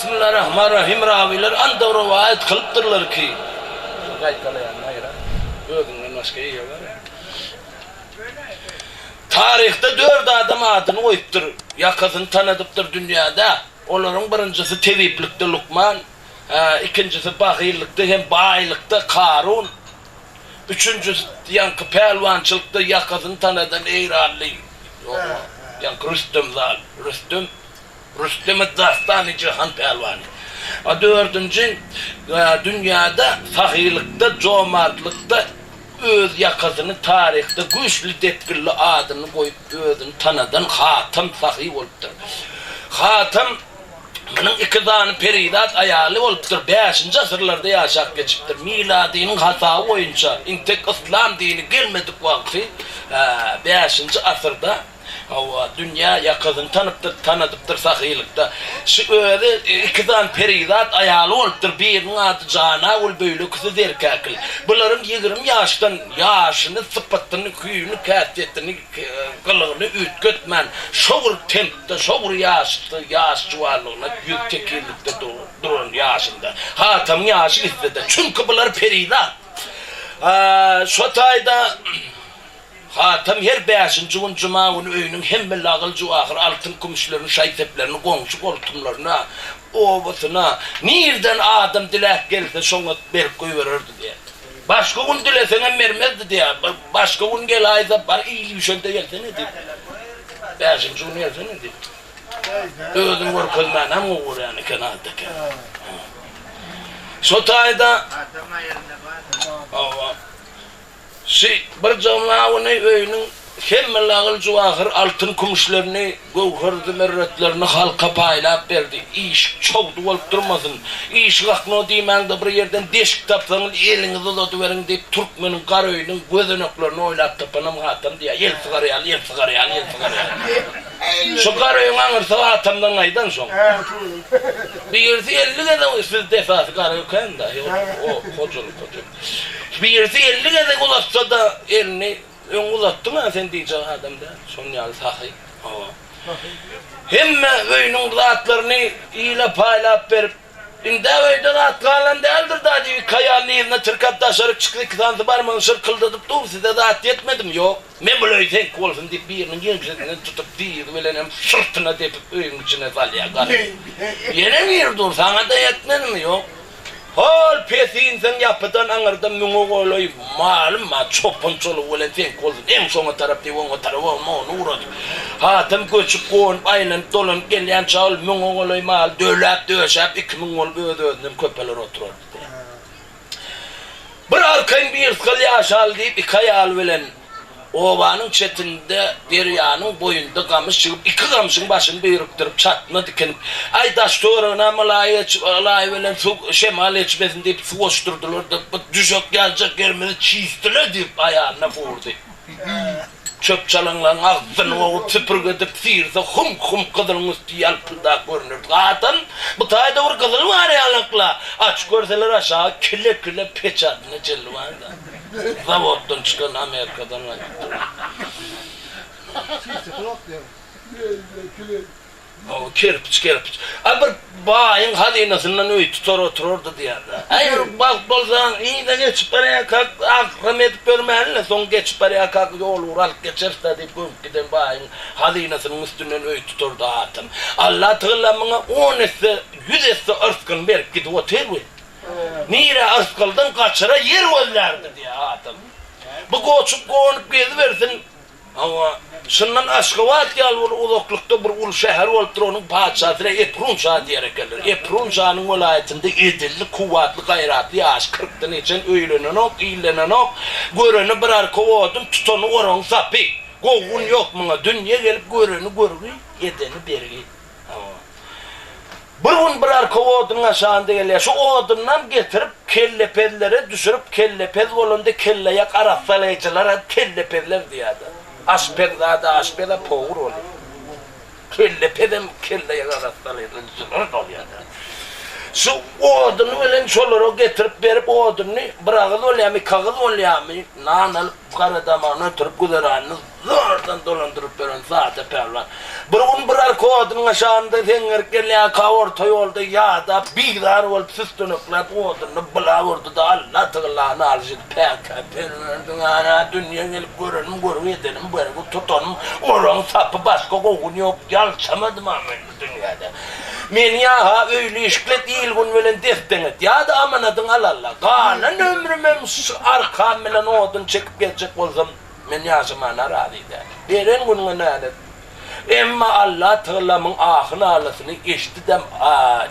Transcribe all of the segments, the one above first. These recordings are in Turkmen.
Bismillarahmanrahim rawylar anda rowaýat kylypdyrlar ki, gaýtalaýan aýra, özüňden başga eýe bar. Taryhda dört adam adyny goýupdyr, ýakasyny tanadypdyr dünýäde. Olaryň birinjisi tebiplikde lukman, ikinjisi bahyllykda hem baýlykda Karun, üçünjisi ýaňky pälwançylykda ýakasyny tanadan eýranly, ýaňky Rüstem zal, Rüstem, Rüstemi dastany jahan pälwany. A dördünji dünýäde sahylykda, jomartlykda öz ýakasyny taryhda güýçli depginli adyny goýup özüni tanadan Hatam sahy bolupdyr. Hatam munuň iki sany perizat aýaly bolupdyr, bäşinji asyrlarda ýaşap geçipdir. Miladynyň hasaby boýunça intek yslam dini gelmedik wagty bäşinji asyrda Hawa, dünýä ýakasyny tanypdyr, tanadypdyr sahylykda. Şu özi iki sany perizat aýaly bolupdyr, biriniň ady Janagül, beýlekisi Zerkäkil. Bularyň 20 ýaşdan ýaşyny, sypatyny, küýüni, häsiýetini, gylygyny üýtgetmän, şo bir tempde, şo bir ýaşda, ýaş juwanlygyna ýüz tekizlikde duran ýaşynda. Hatamyň ýaşy gitse-de, çünki bular perizat. Şo taýda. Hatam her bäşinji gün juma güni öýüniň hemme lagyl-juwahyr, altyn-kümüşlerini, şaý-seplerini goňşy-goltumlaryna, obasyna, nirden adam diläp gelse, şoňa berip goýbererdi diýýär. Başga gün dileseňem bermezdi diýýär. Başga gün geläýse, bar il üýşende gelsene diýip. Bäşinji gün gelsene diýip. Özüni görkezmänem gowy görýän eken Adyke. Şo taýda. Hawa. Şy bir jomlawyny öýüniň hemme lagyl-juwahyr, altyn-kümüşlerini, göwher-zümerretlerini halka paýlap berdi. Işik çogdy bolup durmasyn. Işik akno diýmäň-de bir ýerden deşik tapsaňyz eliňizi uzadyberiň diýip, türkmeniň gar öýüniň gözeneklerini oýlap tapanam Hatam diýýär. El sygar ýaly, el sygar ýaly, el sygar ýaly. Şu gar öýüň aňyrsy Hatamdan gaýdan soň. Birisi 50 gezek sizde esasy gar öý kän-dä. O hojalyk hojalyk. Birisi 50 gezek uzatsa-da elini, öň uzatdyň-a sen diýjek adam däl. Şonuň ýaly sahy. Hawa. Hemme öýüniň zatlaryny ile paýlap berip, Ind-ä öýde zat galan däldir-dä diýip, iki aýalyny yzyna tirkäp daşaryk çyksa, iki sanysy barmagyny şyrkyldadyp dur, Size zat ýetmedimi? Ýok. Men bul öý seňki bolsun diýip, biriniň ýeňsesinden tutup, dyzy bilenem syrtyna depip öýüň içine salýar. Garyp. Ýene biri dur, Saňa-da ýetmedimi? Ýok. Hol pes inseň ýapydan aňyrda müňe golaý malym bar, çopan-çolugy bilen seňki bolsun, eň şoňa tarap diýip oňa tarap ony ugradyp. Hatam göçüp-gonup, aýlanyp-dolanyp gelýänçä ol müňe golaý maly döläp-döşäp 2000 bolup öz-özünden köpeler oturardy diýýär. Bir arkaýyn birsgal ýaşaly diýip iki aýaly bilen Obanyň çetinde, derýanyň boýunda gamyş çigip, iki gamşyň başyny birikdirip, çatma dikinip, aý, daş-töweregine mylaý geçip, ylaý bilen suw, şemal geçmesin diýip, suwaşdyrdylar-da, bu düşek ýaljak ýerimizi çisdile diýip, aýalyna buýurdy. Çöp-çalaňlaryň agzyny bogup, süpürgi edip, syrsa, hum-hum gyzylyň üsti ýalpyldap görünerdi. Gatam, bu taýda bir gyzyl bar ýalak-la, açyp görseler, aşagy kile-kile peçadyna çenli bar-da. Zawoddan çykan Amerikadan gaýdypdyr. Kerpiç kerpiç. A bir baýyň hazynasyndan öý tutar oturardy diýýärler. Aý bir bagt bolsaň yza geçip barýarkak agram edip ýörmäli-le soň geçip barýarkak ýol ugry alyp geçeris-dä diýip gömüp giden baýyň hazynasynyň üstünden öý tutardy atam. Allatagala muňa on esse, ýüz esse yrsgyny berip gidip otyr we. Nirä yrsgaldan gaçara ýer gözlärdi diýýär adam. Bu goçup-gonup gezibersin. Hawa, şundan Aşgabat ýaly bir uzaklykda bir uly şäher bolupdyr, onuň patyşasyna Eprun şa diýer ekenler. Eprun şanyň welaýatynda edilli, kuwwatly, gaýratly ýaşy kyrkdan geçen öýlenenok, illenenok, göreni bir arka odun, tutany oragyň sapy. Gowgun ýok muňa, dünýe gelip göreni görgi, edeni bergi. Hawa. Bir gün bir arka odunyň aşagynda gelýär. Şu odunam getirip kellepezlere düşürip, kellepez bolanda kelleýak arassalaýjylara kellepezler diýýärler. Aşpez zada aşpez-ä powur bolýar. Kellepezem kelleýak arassalaýjylar bolýar. Şu oduny bilen şolara getirip berip odunyny bir agyz bolýamy, iki agyz bolýamy, nan alyp gara damagyny ötürip güzeranyny zordan dolandyryp ýören sada pälwan. Bir gün bir arka odunyň aşagynda seňňerik gelýärkä orta ýolda ýadap, bizar bolup süsdenekläp odunyny bulap urdy-da Alla tygallany alyş edip päkä perwerdiň ana dünýä gelip görenim görgi edenim bergi tutanym oraň sapy başga gowun ýok ýalçamadym-a men bu dünýäde. Meni ýa-ha öýli-işikli et il-gün bilen des-deň et ýa-da amanadyňy al Alla. Galan ömrümem şu arkam bilen odun çekip gezjek bolsam Men ýaşamana razy däl. Beren günüňe nälet. Emma Alla Tagalamyň ahy-nalasyny eşitdidem,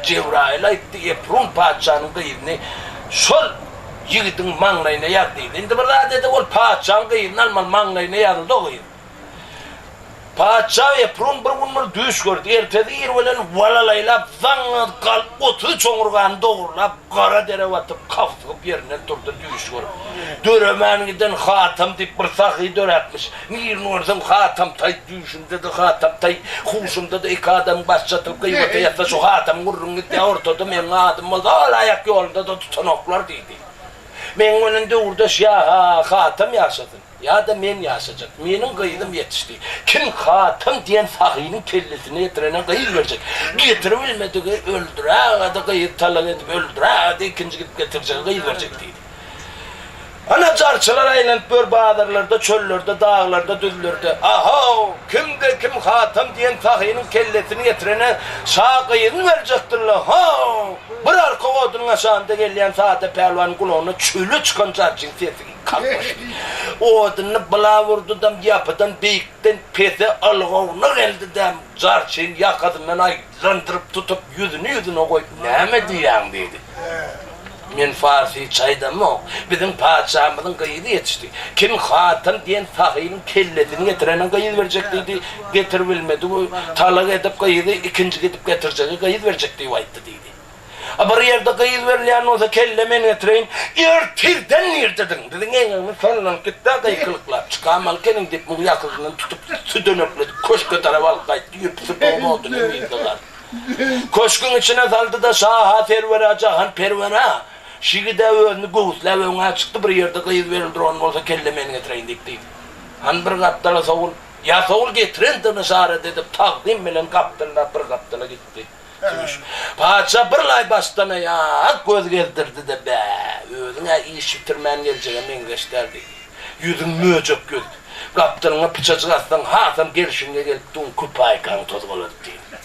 Jebraýyl aýtdy, Eprun patyşanyň gyzyny şol ýigidiň maňlaýyna ýaz diýdi. Indi bir zat edip ol patyşanyň gyzyny almaly, maňlaýyna ýazyldy o gyz. Patyşa Eprun bir gün bir düýş gördi. Ertesi ir bilen walalaýlap, zaňňa galyp, 33 oňurgany dogrulap, gara dere batyp, kawsygyp ýerinden turdy, düýş görüp. Döremän giden Hatam diýip bir sahy döräpmiş. Nirini görseň Hatam taý, düýşümde-de Hatam taý, huşumda-da iki adamyň başy çatylyp gybata ýatsa şu Hatamyň gürrüňi gidýär, ortada meň adym bolsa ol aýak ýolunda-da tutanoklar diýdi. Meň bilen döwürdeş ýa-ha Hatam ýaşasyn. Ýa-da men ýaşajak. Meniň gyzym ýetişdi. Kim Hatam diýen sahynyň kellesine getirene gyz berjek. Getiribilmedigi öldürägede gyzy talak edip öldürägede ikinji gidip getirjege gyz berjek diýdi. Ana jarçylar aýlanyp ýör bazarlarda, çöllerde, daglarda, düzlerde. Ahow! Kimde kim Hatam diýen sahynyň kellesini getirene şa gyzyny berjekdir-le, how! Bir arka odunyň aşagynda gelýän sada pälwanyň gulagyna çöle çykan jarçyň sesi Kakmyş. Oduny bulap urdudam, ýapydan beýikden pese ylgawuna geldidem, jarçyny ýakasyndan aýlandyryp tutup, ýüzüni ýüzüne goýup, Näme diýýäň? diýdi. Men farsyça aýdamok. Biziň patyşamyzyň gyzy ýetişdi. Kim Hatam diýen sahynyň kellesini getirene gyz berjek diýdi. Getiribilmedi. Talak edip gyzy ikinji gidip getirjege gyz berjek diýip aýtdy diýdi. A bir ýerde gyz berilýän bolsa kelle men getireýin. Ertirden nirdediň? Biziň eňegimiz sallanyp gitdi-ä gykylyklap. Çykamaly ekeniň diýip, muny ýakasyndan tutup, südenekledip, köşge tarap alyp gaýtdy. Ýüp süpügin oduny yzda galdy. Köşgüň içine saldy-da, şaha, serwere, jahan perwere, şigide özüni göwüsläp öňe çykdy, bir ýerde gyz berildi duran bolsa kelle men getireýin diýip diýdi. Hany bir gapdala sowul. Ýasawul getirendigini yşarat edip, tagzym bilen gapdallap bir gapdala gitdi. Tüwüş. Patyşa bir laý başdan-aýak göz gezdirdi-de, Bä, özüň-ä iş bitirmän geljege meňzeş däl diýdi. Ýüzüň möjek ýüz. Gapdalyňa pyçajyk atsaň, hasam gelşiňe gelip duň, küpaýkaňy tozgaladyp diýdi.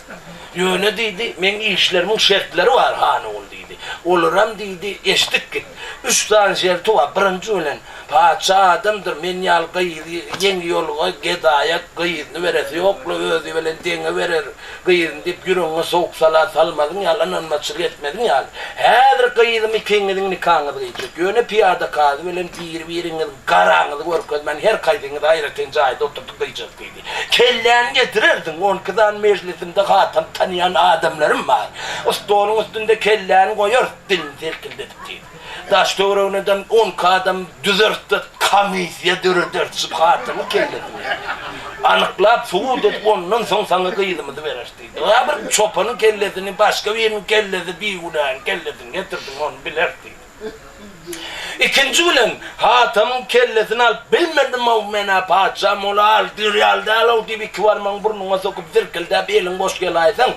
Ýöne, diýdi, meň işlerimiň şertleri bar, han ogul diýdi. Olaram, diýdi, eşidip git. Üç sany şerti bar. Birinji bilen, Patyşa adamdyr, men ýaly gyzy ýeňiýolga gedaýa gyzyny beresi ýok-la, özi bilen deňe berer gyzyny diýip ýüregiňe sowuk sala salmazyň ýaly, ynanmaçylyk etmeziň ýaly. Häzir gyzym ikiňiziň nikaňyzy gyýjak. Ýöne pyýada kazy bilen biri-biriňiziň garaňyzy görkezmän her kaýsyňyzy aýratyn jaýda oturdyp gyýjak diýdi. Kelläni getirersiň, onki sany mejlisimde hatam tanýan adamlarym bar. Stoluň üstünde kelläni goýarys, dilini selkildedip diýdi. Daş-töweregine-de onki adam düzeris-de, komissiýa dörederis şu hatynyň kellesini anyklap, subut edip, ondan soň saňa gyzymyzy bereris diýdi. Ýa bir çopanyň kellesini, başga biriniň kellesi, bigünäniň kellesini getirdiň, ony bileris diýdi. Ikinji bilen, Hatamyň kellesini alyp bilmedim-ow men-ä, patyşam, ol aldyr ýaly däl-ow diýip, iki barmagyňy burnuňa sokup, zirkildäp, eliň boş gelaýsaň,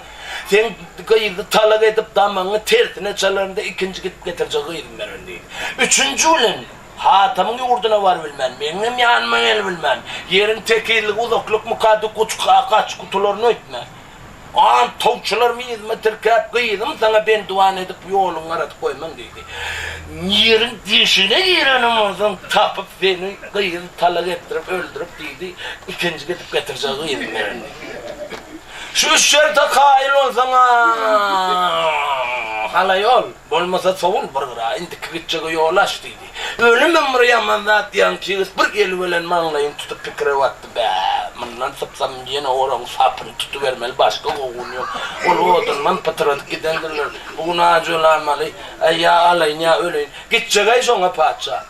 Sen gyzy talak edip damagyňy tersine çalarynda ikinji gidip getirjek gyzym bererin diýdi. Üçünji bilen Hatamyň ýurduna barybilmän, meňem ýanyma gelibilmän, ýeriň tekizligi uzaklyk mukady guçka gaç gutularyn öýtme. Ant towçylarymy yzyma tirkäp gyzym saňa bendiwan edip ýoluňy garadyp goýman diýdi. Ýeriň deşigine girenem bolsaň tapyp seni gyzy talak etdirip öldürip diýdi, ikinji gidip getirjek gyzym bererin diýdi. Şu üç şerte kaýyl bolsaň-a, hala ýol, bolmasa sowul bir gyra, indiki gitjege ýol aç diýdi. Ölümem bir ýaman zat ýaňky ýigit bir eli bilen maňlaýyny tutup pikire batdy, Bä, mundan sypsam ýene oragyň sapyny tutubermeli, başga gowun ýok. Ol odundan pytradyp gidendirler. Bu gün ajy öläýmeli, äý, ýa alaýyn, ýa öleýin. Gitjeg-äý şoňa patyşa.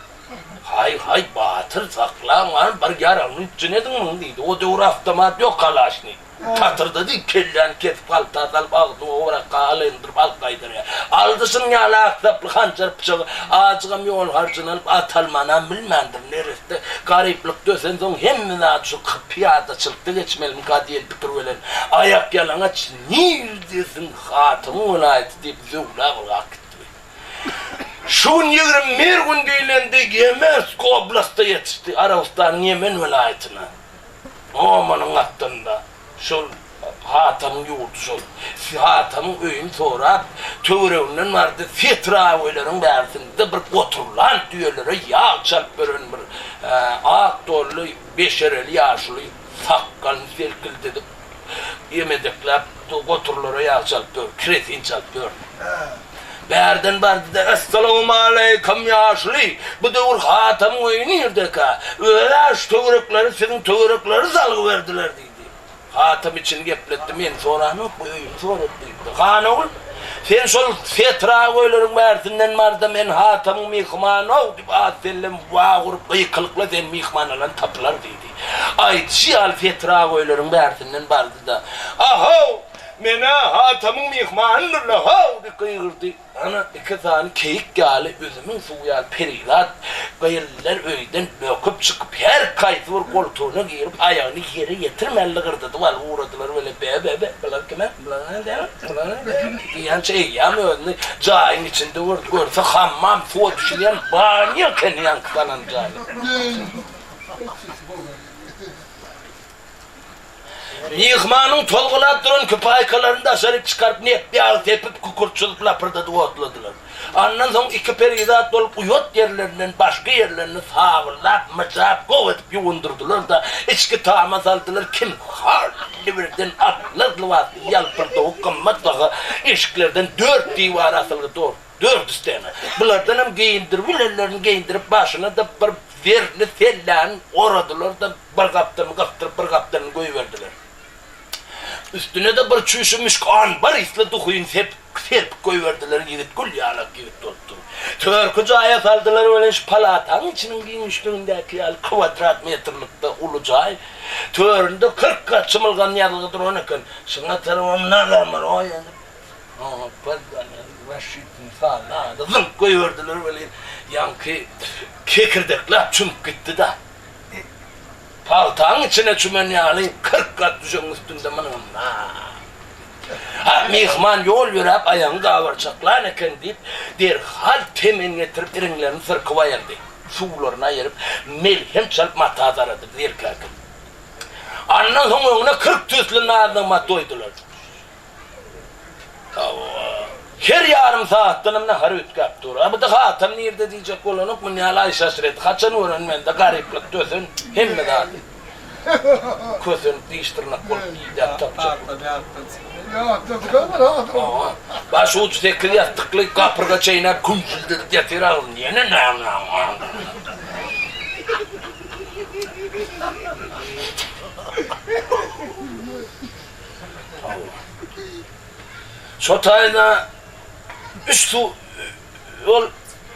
Haý, haý, batyr, saklaň, hany, bir ýaragyny üpjün ediň muň diýdi. O döwür awtomat ýok, kalaşnik. Tatyrda diýip, kelläni kesip, halta salyp, agzyny owarakga alyndyryp alyp gaýdarýar. Bardy şunuň ýaly ak saply hanjar pyçagy, azjygam ýol harjyny alyp, at almanam bilmändir. Neresse garyplykda ösensoň hemme zady şu pyýadaçylykda geçmelimika diýen pikir bilen, aýakýalaňaç nirdesiň Hatamyň welaýaty diýip zöwläp ylgap gitdi. Şu gün 21 gün diýlende Ýemensk oblastda ýetişdi, Arabystanyň Ýemen welaýatyna. Omanyň gapdalynda. Şol Hatamyň ýurdy şol. Hatamyň öýüni sorap, töwereginden bardy. Setraweýleriň bärsinde bir goturlan düýelere ýag çalyp beren bir ak donly, beşereli ýaşuly sakgalyny selkildedip, ýemedekläp goturlara ýag çalyp ýör, kresin çalyp ýör. Bärden bardy-da, Essalawmaleýkim, ýaşuly! Bu döwür Hatamyň öýi nirdekä? Öz-ä şu töwerekleri siziň töwerekleri salgy berdiler diýdi. Hatam içini gepletdi, Meni soranok, bu öýüni sorady diýipdi. Han ogul, sen şol setragöýleriň bärsinden bar-da, men Hatamyň myhmany-ow diýip, az-sellem wag urup, gykylykla, seni myhman alan tapylar diýdi. Aýdyşy ýaly setragöýleriň bärsinden bardy-da, A-how, men-ä Hatamyň myhmanydyryn-a, how! diýip gygyrdy. Ana, iki sany keýik ýaly, üzümiň suwy ýaly perizat gyýyllar öýden böküp çykyp, her haýsy bir goltugyna girip, aýagyny ýere ýetirmän lygyrdadyp alyp ugradylar weli, Be-be-be, bular kim-ä, bular näme, bular näme? Diýýänçä eýýäm özüni jaýyň içinde gördi. Görse, hammam, suwa düşülýän banýa ekeni ýaňky salan jaýy. Myhmanyň tolgulap duran küpaýkalaryny daşaryk çykaryp, nep ýag sepip, kükürt çyzyp lapyrdadyp otladylar. Andan soň iki perizat bolup uýat ýerlerinden başga ýerlerini sabynlap, myjap, gowy edip ýuwundyrdylar-da, içki tama saldylar, kim hally birden atlas lybasly ýalpyrdawuk gymmat baha eşiklerden dört diwara asylgy dur. Dört stena. Bulardanam geýindirip bilenlerini geýindirip, başyna-da bir zerli selläni oradylar-da, bir gapdalyny gysdyryp, bir gapdalyny goýberdiler. Üstüne-de bir çüýşe müşk-anbar ysly duhyny sepip, serpip goýberdiler, ýigit gül ýalak ýigit bolupdyr. Törki jaýa saldylar welin, şu palataň içiniň giňişligindäki ýaly kwadrat metrlikde uly jaý, töründe 40 gat çymylgan ýazgy duran eken. Şuňa tarabam nazarymyz oýanyp, Zyňk goýberdiler welin, ýaňky kekirdekläp çümüp gitdi-de. Pagtaň içine çümen ýaly 40 gat düşegiň üstünde munuňam Ha, myhman ýol ýöräp aýagyny gabarçaklan eken diýip, derhal temen getirip iriňlerini syrkyp aýyrdy. Suwlaryny aýyryp, melhem çalyp mata darady zerkäkil. Andan soň öňüne 40 tüýsli naz-nygmat goýdular. Hawa. Her ýarym sagatdanam nahar üýtgäp dur. A bu-da Hatam nirde diýjek bolanok, muny ýaly aýşy-aşyreti haçan gören mende garyplykda ösen hemme zady kösenip diş-dyrnak bolup idäp tapjak. Hawa. Baş ujy sekiz ýassykly gapyrga çeýnäp kümsüldedip ýatyr agzyny ýene näm-näm. Şo taýda üç su ol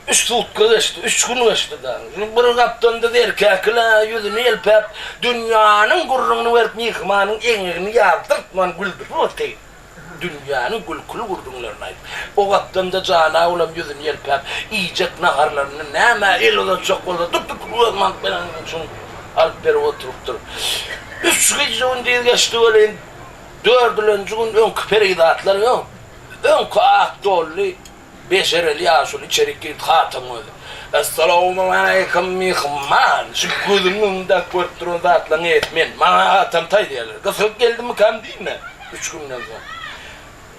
üç sutka geçdi, üç gün geçdi da. Bir gapdalynda Zerkäkil-ä ýüzüni ýelpäp, dünýäniň gürrüňini berip, myhmanyň eňegini ýazdyrtman güldürip otyr. Dünýäniň gülküli gürrüňlerini aýdyp. O gapdalynda Janagulam ýüzüni ýelpäp, iýjek naharlaryny nämä el uzatjak bolsa, dur-dur, özüm alyp bererin diýip, alyp berip oturypdyr. Üç gije-gündiz geçdi welin, Dördülenji gün öňki perizatlar ýok. Öňki ak donly, beşereli ýaşuly içerik girdi, Hatamyň özi. Essalawmaleýkim, myhman! Şu gözüňiň öňündäki görüp duran zatlaryň eýesi men. Maňa Hatam taý diýerler. Gysylyp geldimikam diýme, üç günden soň.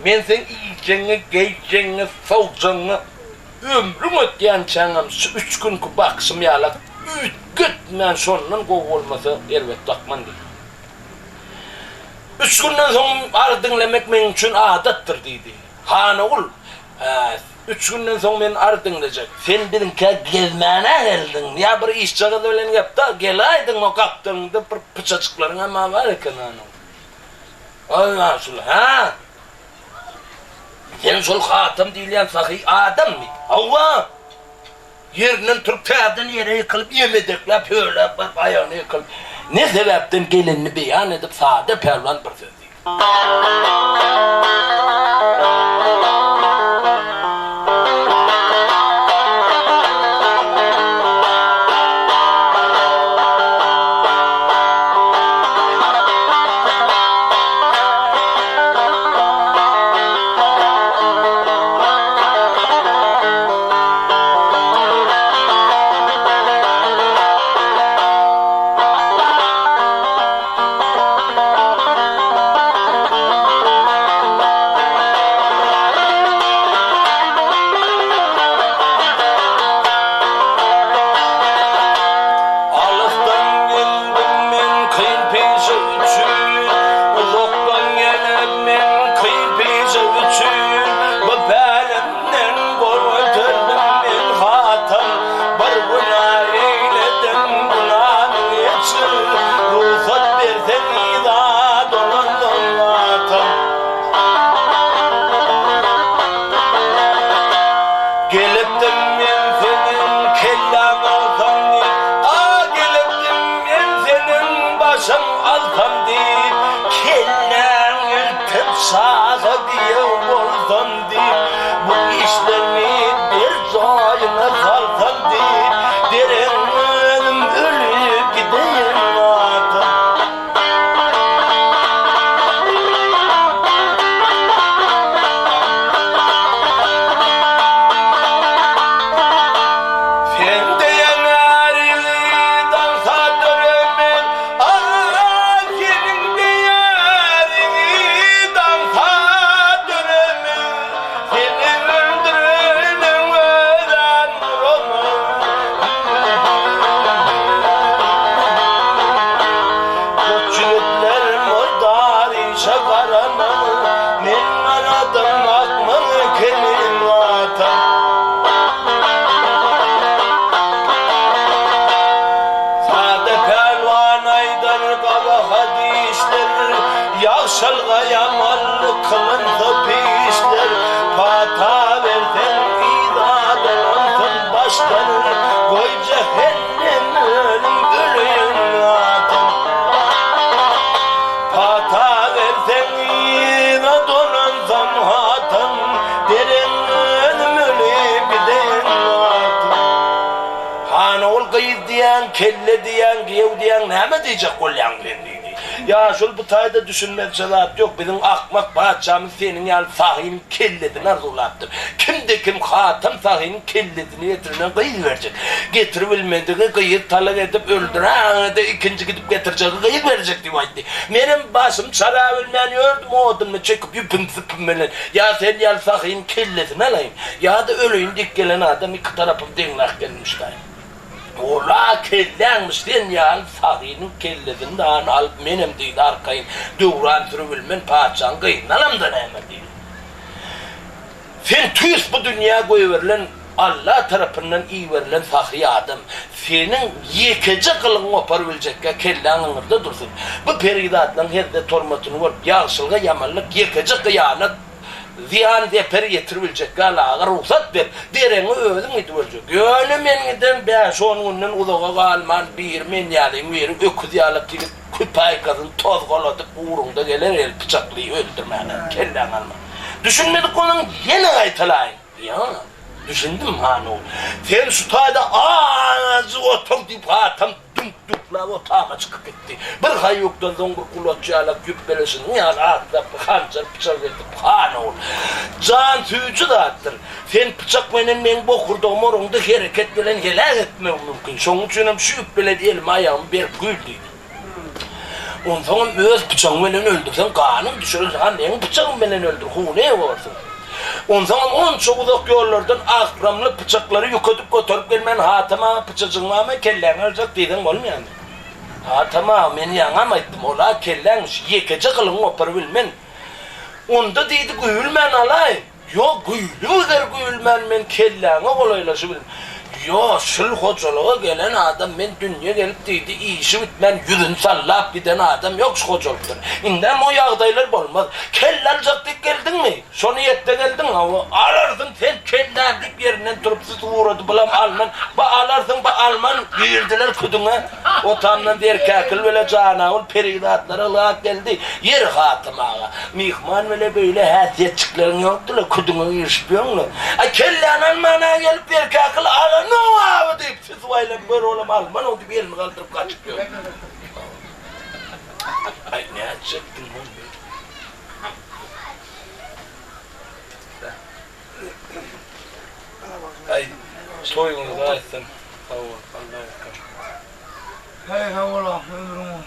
Men seň iýjegiňe, geýjegiňe, sowjagyňa ömrüň ötýänçäňem şu üç günki bakyşym ýalak üýtgetmän şondan gowy bolmasa erbet bakman diýdi. Üç günden soň arz diňlemek meň üçin adatdyr, diýdi. Han ogul, Hä, üç günden soň men arz diňlejek. Sen biziňkä gezmäne geldiň, ýa bir işjagaz bilen gep-de, geläýdiň, o gapdalyňda bir pyçajyklaryňam-a bar eken, han ogul. Aý, ýaşuly, hä? Sen şol Hatam diýilýän sahy adammy? Hawa! Ýerinden turup, täzeden ýere ýykylyp, ýemedekläp, höläp baryp, aýagyna ýykylyp, ne sebäpden gelenini beýan edip, sada pälwan bir söz diýdi. gyz diýýäň, kelle diýýäň, giýew diýýäň, näme diýjek bolýaň sen diýdi. Ýaşuly bu taýda düşünmezçe zat ýok, biziň akmak patyşamyz seniň ýaly sahynyň kellesini arzuwlapdyr. Kimde-kim Hatam sahynyň kellesini getirene gyz berjek. Getiribilmedigi gyz talak edip öldüräge-de ikinji gidip getirjegi gyz berjek diýip aýtdy. Menem başymy çarabilmän ýördüm, odunyny çekip ýüpüm-süpüm bilen. Ýa sen ýaly sahynyň kellesini alaýyn, ýa-da öleýin diýip gelen adam iki tarapym deňläp gelmişdaý. Ola kelläňmiş sen ýaly sahynyň kellesini dany alyp menem diýdi arkaýyn döwran sürübilmen patyşaň gyzyny alamda näme diýdi. Sen tüýs bu dünýä goýberilen Alla tarapyndan iberilen sahy adam. Seniň ýekeje gylygyň gopar biljekkä kelläň yňyrda dursun. Bu perizatlaryň hezzet-hormatyny görüp ýagşylyga ýamanlyk ýekeje gyýanat zyýan-zeper ýetiribiljekkä Allaga rugsat ber. Deregiňe özüň gidip öljek. Ýöne men giden bäş-on günden uzaga galman biri men ýalyň biri öküz ýalak ýigit küpaýkasyny tozgaladyp ugruňda geler eli pyçakly öldürmäne kelläňi alma. Düşünmedik bolsaň ýene gaýtalaýyn. Ýa, düşündim han ogul. Sen şu taýda azajyk otur diýip Hatam düňk-düňkläp otaga çykyp gitdi. Bir haýukdan soň bir gulaç ýalak ýüp beleşiniň ýaly atlap bir hanjar pyçak getirip han ogul. Jan süýji zatdyr. Sen pyçak menen meň bokurdagymy oraňda hereket bilen heläk etmegiň mümkin. Şonuň üçinem şu ýüp bilen elimi aýagymy berk güýl diýdi. Onsoňam öz pyçagyň bilen öldürseň ganyň düşer, ha meň pyçagym bilen öldür, hune borsuň. Onsoňam onça uzak ýollardan agramly pyçaklary ýükedip göterip gelmän Hatam aga pyçajygyň barmy, kelläňi aljak diýseň bolmaýarmy? Hatam aga, men ýaňam aýtdym, ol-a kelläňmiş, ýekeje gylyňy goparybilmen. Onda diýdi, güýülmän alaý. Ýok, güýlübider güýülmän men kelläňe golaýlaşybilm. Ýo, şul hojalyga gelen adam men dünýe gelip diýdi, işi bitmän ýüzüni sallap giden adam ýok şu hojalykdan. Indem o ýagdaýlar bolmaz. Kelle aljak diýip geldiňmi? Şo niýetde geldiň, hawa, alarsyň sen kelläni diýip ýerinden turup süs ugrady, bulam alman, ba alarsyň, ba alman, girdiler küdüňe. O tamdan Zerkäkil bile Janagül perizatlara ylgap geldi. Ýeri Hatym aga, myhman bile beýle häsiýetjikleriň ýokdy-la, küdüňe girişip ýöňle. Aý, kelläni alman-a gelip Zerkäkil alanow-a diýip, süsüp aýlanyp gör, olam almanow diýip elini galdyryp gaçyp ýör. Aý, nätjekdiň muny? Aý, toýuňyz aýtsyn. Sag bol, Allah ýarkasyn. Heý, sag bol, ömrüň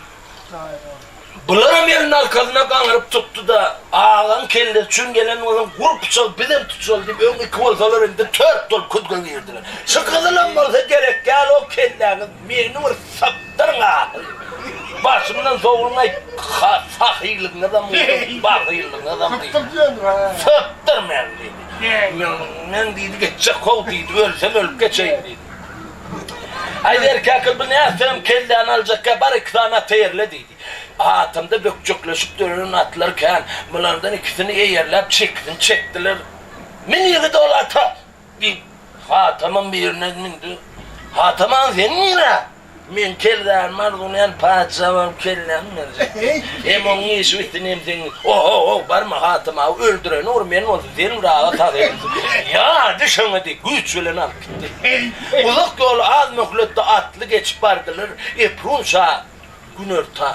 jaýy bol. Bularam elini arkasyna gaňryp tutdy-da, Agaň kellesi üçin gelen bolsaň, gur pyçagy bizem tutuşaly diýip, öň iki bolsalar indi tört bolup küzge girdiler. Şu gyzylam bolsa gerek däl o kelläňiz, meni bir sypdyryň ahyry. Başymdan sowulyň-aý, sahylygyňyzam bolsun, bahyllygyňyzam diýdi. Sypdyr meni diýdi. Men diýdi, geçjek how diýdi, ölsem ölüp geçeýin diýdi. Aý Zerkäkil bu nätseňem kelläni aljakka bar iki sany at eýerle diýdi. Atamda bökjekleşip dörän atlar kän. Bulardan ikisini eýerläp çekisini çekdiler. Min ýigit ol ata! Diýip, Hatamam birine mündi. Hatam aga sen nirä? Men kellämi arzuwlaýan patyşa bolup kellämi berjek. Hem onuň işi bitsin, hem seň. O-ho-ho, barma Hatam aga, öldüreni ur, men bolsa sen ur aga sag elimsi. Ýa, düşeňe diýip, güýç bilen alyp gitdi. Uzak ýoly az möhletde atly geçip bardylar. Eprun şa Günorta,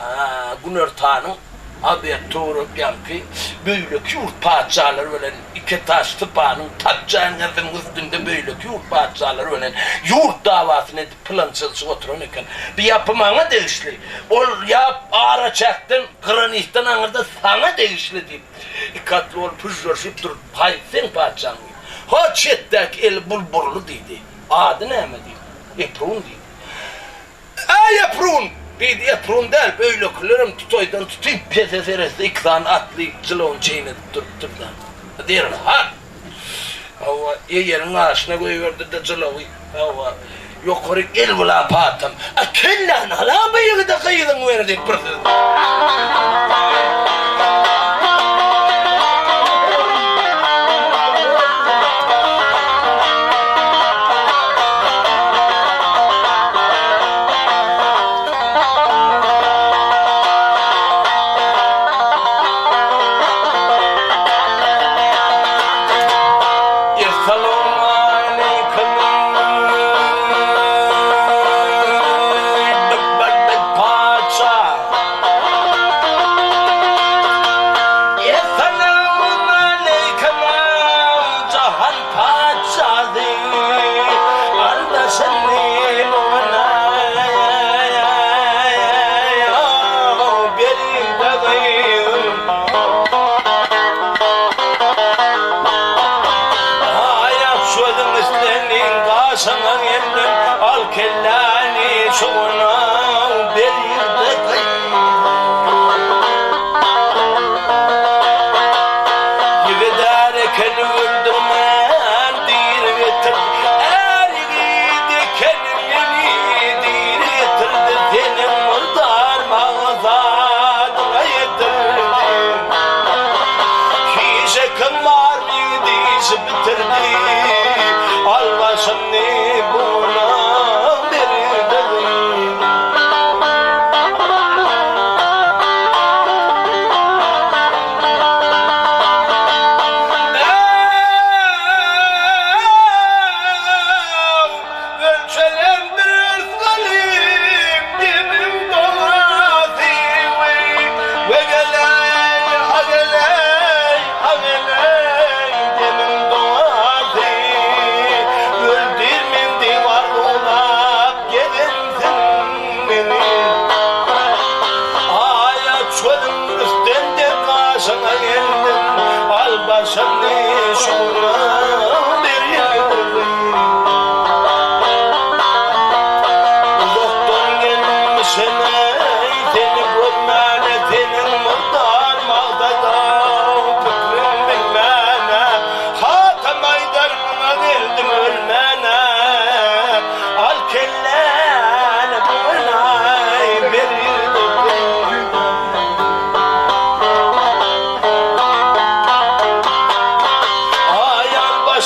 günortanyň Abet töwerek ýaňky beýleki ýurt patyşalary bilen iki taş sypanyň tapjaýyň üstünde beýleki ýurt patyşalary bilen ýurt dawasyny edip pylan çyzyşyp oturan eken. Bu ýapy maňa degişli. Ol ýap araçäkden, granitden aňyrda saňa degişli diýip, iki atly bolup hüžžerişip durup, Haýsy seň patyşaň diýdi. Ho, çetdäki eli bulburly diýdi. Ady näme diýdi. Eprun diýdi. Äý, Eprun! Diýdi, Eprun däl, beýlekilerem tutaýdan tutyp, pese seretse iki sany atly jylawyny çeýnedip durupdyr-da. Derhal! Hawa, eýeriň gaşyna goýberdi-de jylawy, hawa, ýokaryk el bulap atam. A kelläni ala bu ýigide gyzyňy ber diýip bir söz.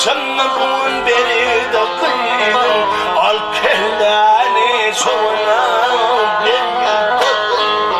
Daşynda bu gün beride gyzyň, Al kelläni çobana beride gyzyň.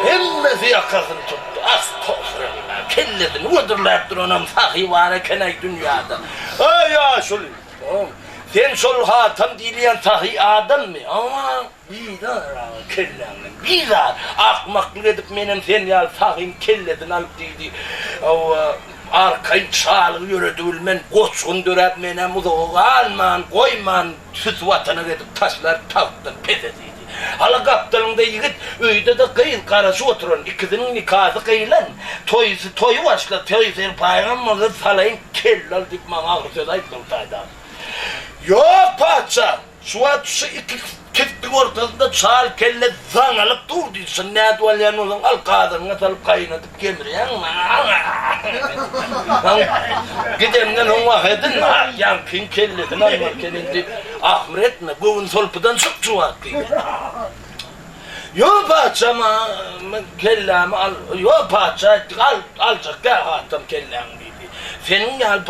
Hemmesi ýakasyny tutdy. Astagfirullah, kellesini gödürläp duranam sahy bar eken-aý dünýäde. Eý, ýaşuly, sen şol Hatam diýilýän sahy adammy? Hawa, bizar aga, kelläňden bizar. Akmaklyk edip menem sen ýaly sahyň kellesini alyp diýdi. Hawa, arkaýyn şalygy ýöredibilmen, goçgun döräp menem uzaga galman, goýman, Süs watana gezip taşlar tagtdan pese diýdi. Hala gapdalyňda ýigit, öýde-de gyz garaşyp oturan, ikisiniň nikasy gyýlan, toýsy toýy başla, toý serpaýyňam bolsa salaýyn kelle al diýip maňa agyr söz aýtdy ol taýda. Ýok patyşa, şu wagt şu iki kitdiň ortasynda çal kelle zaňalyp dur diýdi. Şuny nädip alýan bolsaň al gazanyňa salyp gaýnadyp Gemirýäňmi? Gidenden soň wah edin, ýaňkyň kellesini almak eken indi. Ahmyr etme, göwün solpudan çyk şu wagt diýdi. Ýok patyşa, men kellämi al, ýok patyşa aýtdy, al, aljak däl hatam kelläňi diýdi. Seniň ýaly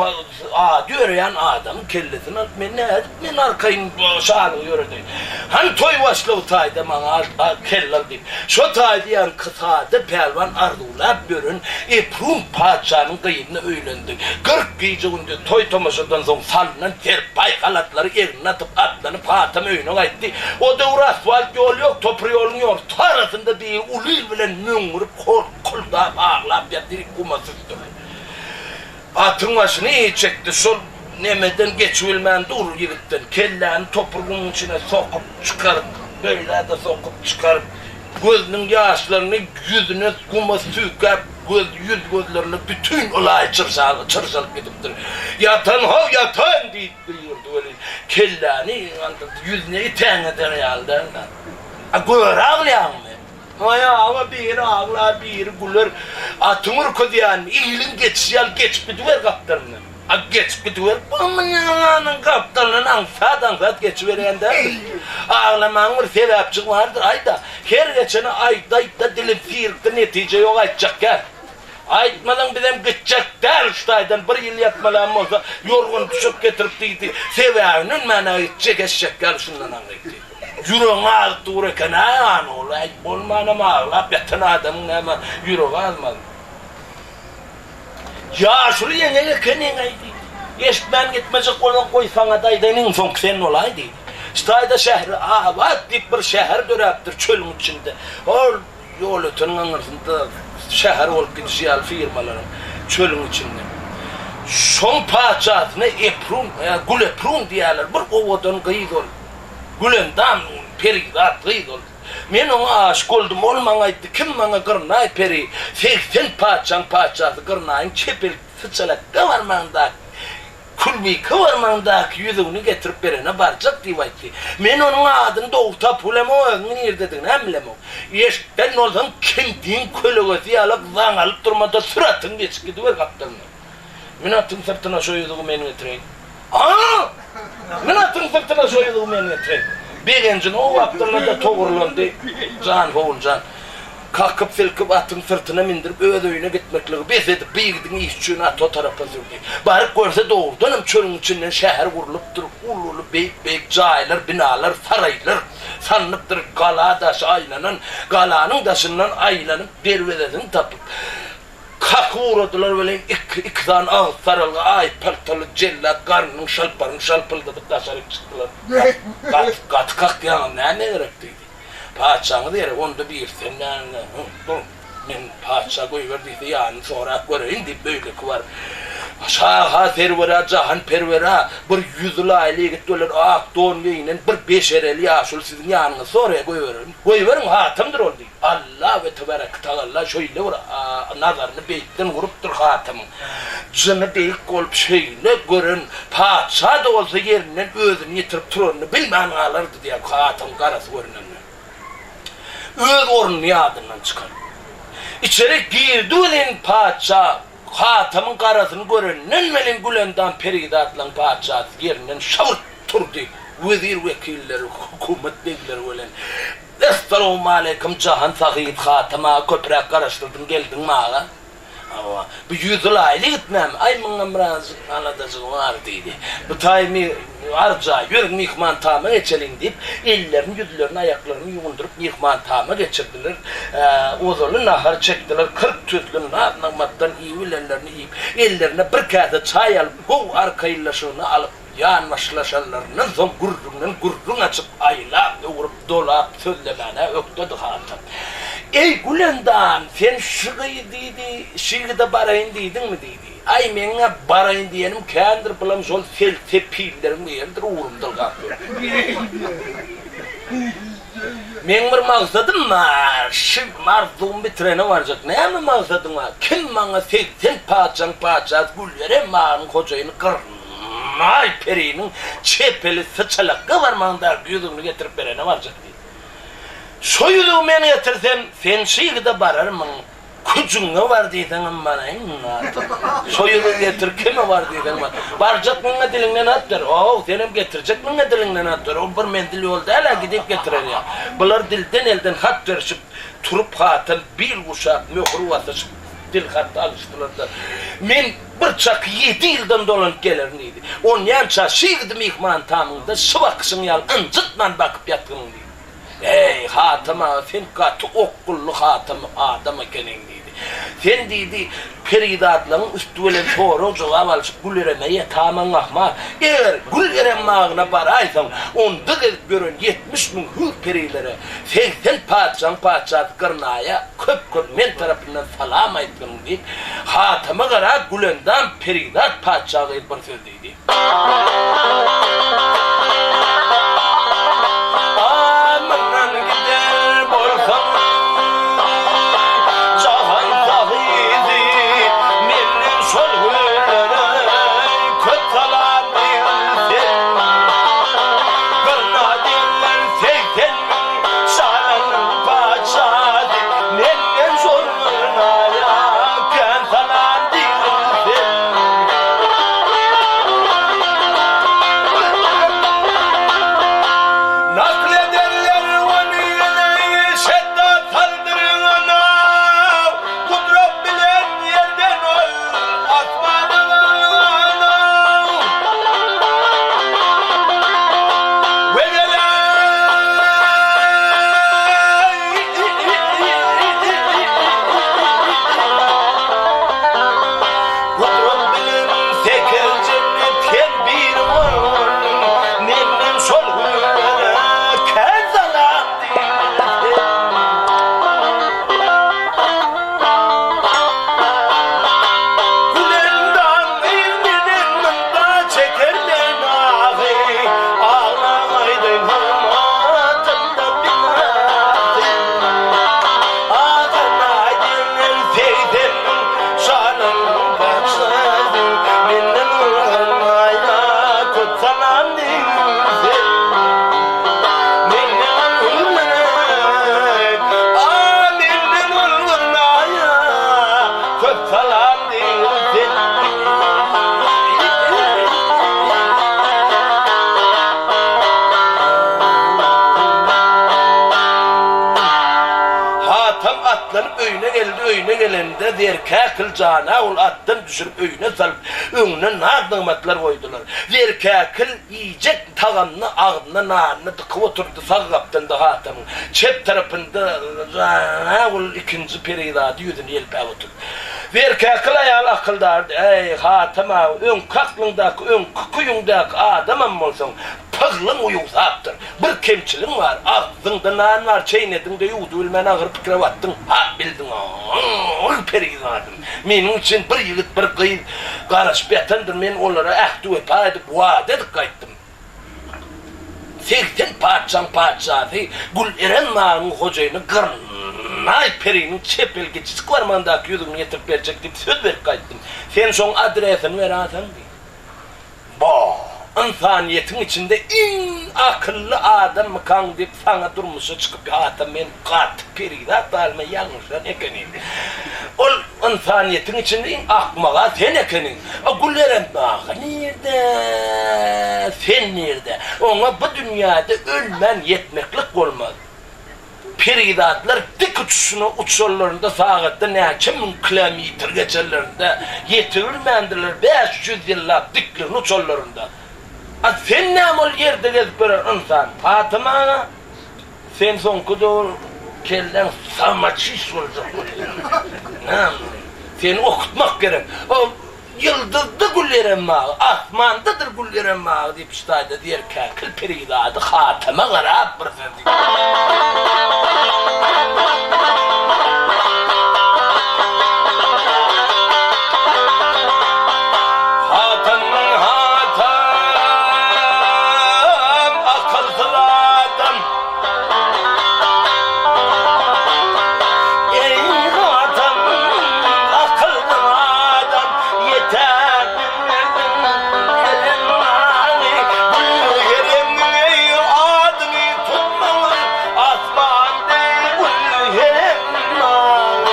ady ýöreýän adamyň kellesini alyp men nädip men arkaýyn şalygy ýöredeýin. Hany toý başlygy taýda maňa al kelle al diýip. Şo taýda ýaňky sada pälwan arzuwlap ýören Eprun patyşanyň gyzyna öýlendi. 40 gije-gündiz toý-tomaşadan soň salnan serpaý halatlary egnine atyp atlanyp Hatam öýüne gaýtdy. O döwür asfalt ýol ýok, topur ýoluň ýorta arasynda biri uly il bilen möňňürip horkuldap aglap ýatyr, guma süsdürdi. Atyň başyny çekdi. Şol nemeden geçibilmän dur ýigitden. Kelläni toprugymyň içine sokup çykaryp, beýlä-de sokup çykaryp, gözüniň ýaşlaryny ýüzüne guma süýkäp, göz ýüz-gözlerine bütin ylaý çyrşalyp gidipdir. Ýatan-how, ýatan! diýip gygyrdy welin, kelläni galdyrdy. Ýüzüne itäňeder ýaly däl-de. A göre aglaýaňmy? Aý aga biri aglar biri güler atyň ürküzýänmi iliň geçişi ýaly geçip gidiber gapdalyndan. A geçip gidiber bu gapdalyndan aňsat aňsat geçiberýän däldir. Aglamagyň bir sebäpjigi bardyr aýda her geçene aýdaýda dilim sirkde netije ýok aýtjak däl. Aýtmasaň bizem gitjek däl şu taýdan bir ýyl ýatmalam bolsa ýorgan düşek getirip diýdi sebäbini bilmän-ä gitjek eşek ýaly şundan aňryk diýdi. Ýüregiň azyp dur eken-ä hany ol, äý bolmanam aglap ýatan adamyň näme ýüregi azmazmy. Ýaşuly ýeňek ekeniň-aý diýdi. Eşitmän gitmejek bolsaň goý saňa-da aýdaýyn iň soňky sen bolaý diýdi. Şu taýda şähri abat diýip bir şäher döräpdir çölüň içinde. Ol Ýolöteniň aňyrsynda şäher bolup gidişi ýaly firmalaryň çölüň içinde. Şoň patyşasyna Eprun, ýa Güleprun diýýärler, bir owadan gyz ol. Gülendam perizat gyz ol. Men oňa aşyk boldum, ol maňa aýtdy, kim maňa Gyrnaý peri, 80 patyşaň patyşasy Gyrnaýyň çep el syçalakga barmagyndaky Külbike barmagyndaky ýüzügini getirip berene barjak diýip aýtdy. Men onuň adyny dogry tapyp bilemok, özüniň nirdediginem bilemok. Eşitden bolsaň, kindiň kölegesi ýaly zaňalyp durma-da, sür atyňy geçip gidiber gapdalyndan. Mün atyň syrtyna şo ýüzügi men getireýin. A! Mün atyň syrtyna şo ýüzügi men getireýin. Begenjini o gapdalynda-da togurlandy. Janhowuljan. Kakyp-silkip atyň syrtyna mindirip öz öýüne gitmekligi bes edip bu ýigidiň işi üçin aty o tarapa sürdi. Baryp görse dogrudanam çölüň içinden şäher gurlupdyr, uly-uly beýik-beýik jaýlar, binalar, saraýlar salnypdyr, gala daşy aýlanan, galanyň daşyndan aýlanyp derwezesini tapyp. Kakyp ugradylar welin, iki, iki sany agyz saralgy aý paltaly jellat garnynyň şalparyny şalpyldadyp daşaryk çykdylar. Gaty, gaty kakýaňyz, näme gerek? diýdi. Patyşaňyz gerek, onda biri sen näme, dur, men patyşa goýber diýse ýanyny sorap göreýin diýip beýleki baryp, Şaha, serwera, jahan perwera, bir ýüzi laýly ýigit bilen ak don geýnen bir beşereli ýaşuly siziň ýanyňyzy soraýar, goýbererin. Goýberiň, Hatamdyr ol diýdi. Alla we tebarek tagalla şeýle bir nazaryny beýikden urupdyr Hatamyň. Jyny beýik bolup şeýle gören patyşa-da bolsa ýerinden özüni ýitirip turanyny bilmän galardy diýýär Hatamyň garasy görnende. Öz ornuny ýadyndan çykaryp. Içeri girdi welin patyşa Hatamyň garasyny görenden welin Gülendam perizatlaryň patyşasy ýerinden şabyrt turdy. Wezir-wekilleri, hökümet begleri welin Essalawmaleýkim Jahan sahyp Hatam aga köpräk garaşdyrdyň geldiňmi aga? Hawa. Bu ýüzi laýly ýigit näme? Aý muňam birazjyk aladajygy bar diýdi. Bu taý mi arja ýörüň myhman tama geçeliň diýip, ellerini, ýüzlerini, aýaklaryny ýuwundyryp myhman tama geçirdiler. Ozaly nahar çekdiler, 40 tüzli naz-nygmatdan iýibilenlerini iýip, ellerine bir käse çaý alyp, gowy arkaýynlaşygyny alyp, Ýanbaşlaşanlaryndan soň gürrüňden gürrüň açyp, aýlap, öwrüp, dolap sözlemäne ökdedi Hatam. Eý, Gülendam, sen şu gyz diýdi, şu ýigide baraýyn diýdiňmi diýdi. Aý, meň-ä baraýyn diýenim kändir, bulam şol sel-sepilleriň biridir, ugrumda ylgap ýör. Meň bir maksadym bar, şu arzuwymy bitirene barjak. Näme maksadyň bar? Kim maňa 80 patyşaň patyşasy Gülberen bagynyň hojaýyny Gyrnaý periniň çep eli syçalakga barmagyndaky ýüzügini getirip berene barjak diýdi. Şo ýüzügi men getirsem, sen şu ýigide bararmyň? Küjüňe bar diýseňem baraýyn artyk. Şo ýüzügi getir, kime bar diýseň bar. Barjak muňa diliňden at ber. How, senem getirjek muňa diliňden at ber. Ol bir menzil ýol däl-ä, gidip getirer ýa. Bular dilden-elden hat berişip, turup hatam bil guşap, möhür basyşyp, dil hat alyşdylar-da, Men bir çaky ýedi ýyldan dolanyp gelerin diýdi. Onýança şy ýigidi myhman tamyňda şy bakyşyň ýaly ynjytman bakyp ýatgynyň diýdi. Eý, Hatam aga, sen gaty okgunly Hatam adam ekeniň, diýdi. Sen, diýdi, perizatlaryň üsti bilen sorag-jogap alşyp Gül-Ereme ýetamaň ahmal. Eger Gül-Erem bagyna baraýsaň, onda gezip ýören 70 müň hüýr-perilere, 80 patyşaň patyşasy Gyrnaýa köp-köp men tarapyndan salam aýtgyn, diýip, Hatama garap Gülendam perizat patyşa gyz bir söz diýdi. Mundan gider bolsaň, jahan sahydy, Menden şol günlere köp salam diýgin sen. Gyrna diýenler 80 müň şalaryň patyşasy, Menden şol gyrnaýa kän salam diýgin sen. Nakl ederler ony Şeddat saldyrgana, Gudrat bilen ýerden ol asmana galgana. Gudrat bilen sekiz jennet hem bir bol, Menden şol günlere kän salam diýilsin. Gülendam gyz menen munda çeker men ahy, Aglap aýdaýyn hormatynda binasy. Agyrnaý diýen 80 müň Şanyň patyşasy menden urganmaýa köp salam diýse. Menden urgan, a menden urganmaýa köp salam diýse. Hatam atlanyp öýüne geldi, öýüne gelende Zerkäkil jana ol atdan düşürip öýüne salyp, öňüne naz-nygmatlar goýdular. Zerkäkil iýjek tagamyny agzyna nanyny dykyp oturdy, sag gapdalynda Hatamyň, çep tarapynda Janagül ikinji perizady ýüzüni ýelpäp oturdy. Zerkäkil aýal akyldardy, Äý, Hatam aga, öňki aklyňdaky, öňki küýüňdäki adamam bolsaň, pyglyň uýugsapdyr. Bir kemçiligiň bar, agzyňda nan bar, çeýnediň-de ýuwdubilmän agyr pikire batdyň. Ha, bildiň-ow, perizadym, meniň üçin bir ýigit, bir gyz garaşyp ýatandyr, men olara ähdi-wepa edip, wada edip gaýtdym. 80 patyşaň patyşasy Gül-Erem bagynyň hojaýyny Gyrnaý periniň çep el kiçijik barmagyndaky ýüzügini getirip berjek diýip söz berip gaýtdym. Sen şoň adresini beräýseň diýdi. Ba, ynsanyýetiň içinde iň akylly adammykaň diýip saňa durmuşa çykyp ýatam men gaty perizat halyma ýalňyşan ekenim. Ol ynsanyýetiň içinde iň akmaga sen ekeniň. A Gülerem baga nirde, sen nirde? Oňa bu dünýäde ölmän ýetmeklik bolmaz. Perizatlar dik uçuşyna uçanlarynda sagatda näçe müň kilometr geçenlerinde ýetibilmändirler 500 ýyllap dikligine uçanlarynda. A sen näme ol ýerde gezip ýören ynsan? Fatyma aga, sen soňky döwür kelläň samaçiş boljak bolýar. Näme? Seni okutmak gerek. O ýyldyzda gül eren bagy, asmandadyr gül eren bagy diýip şu taýda Zerkäkil perizady Hatama garap bir söz diýdi. Hatam, Hatam, akylsyz adam. Eý, Hatam, akylly adam, ýeter bilmediň many, Gül-Heremniň adyny tutmagyl, asman deý Gül-Herem many.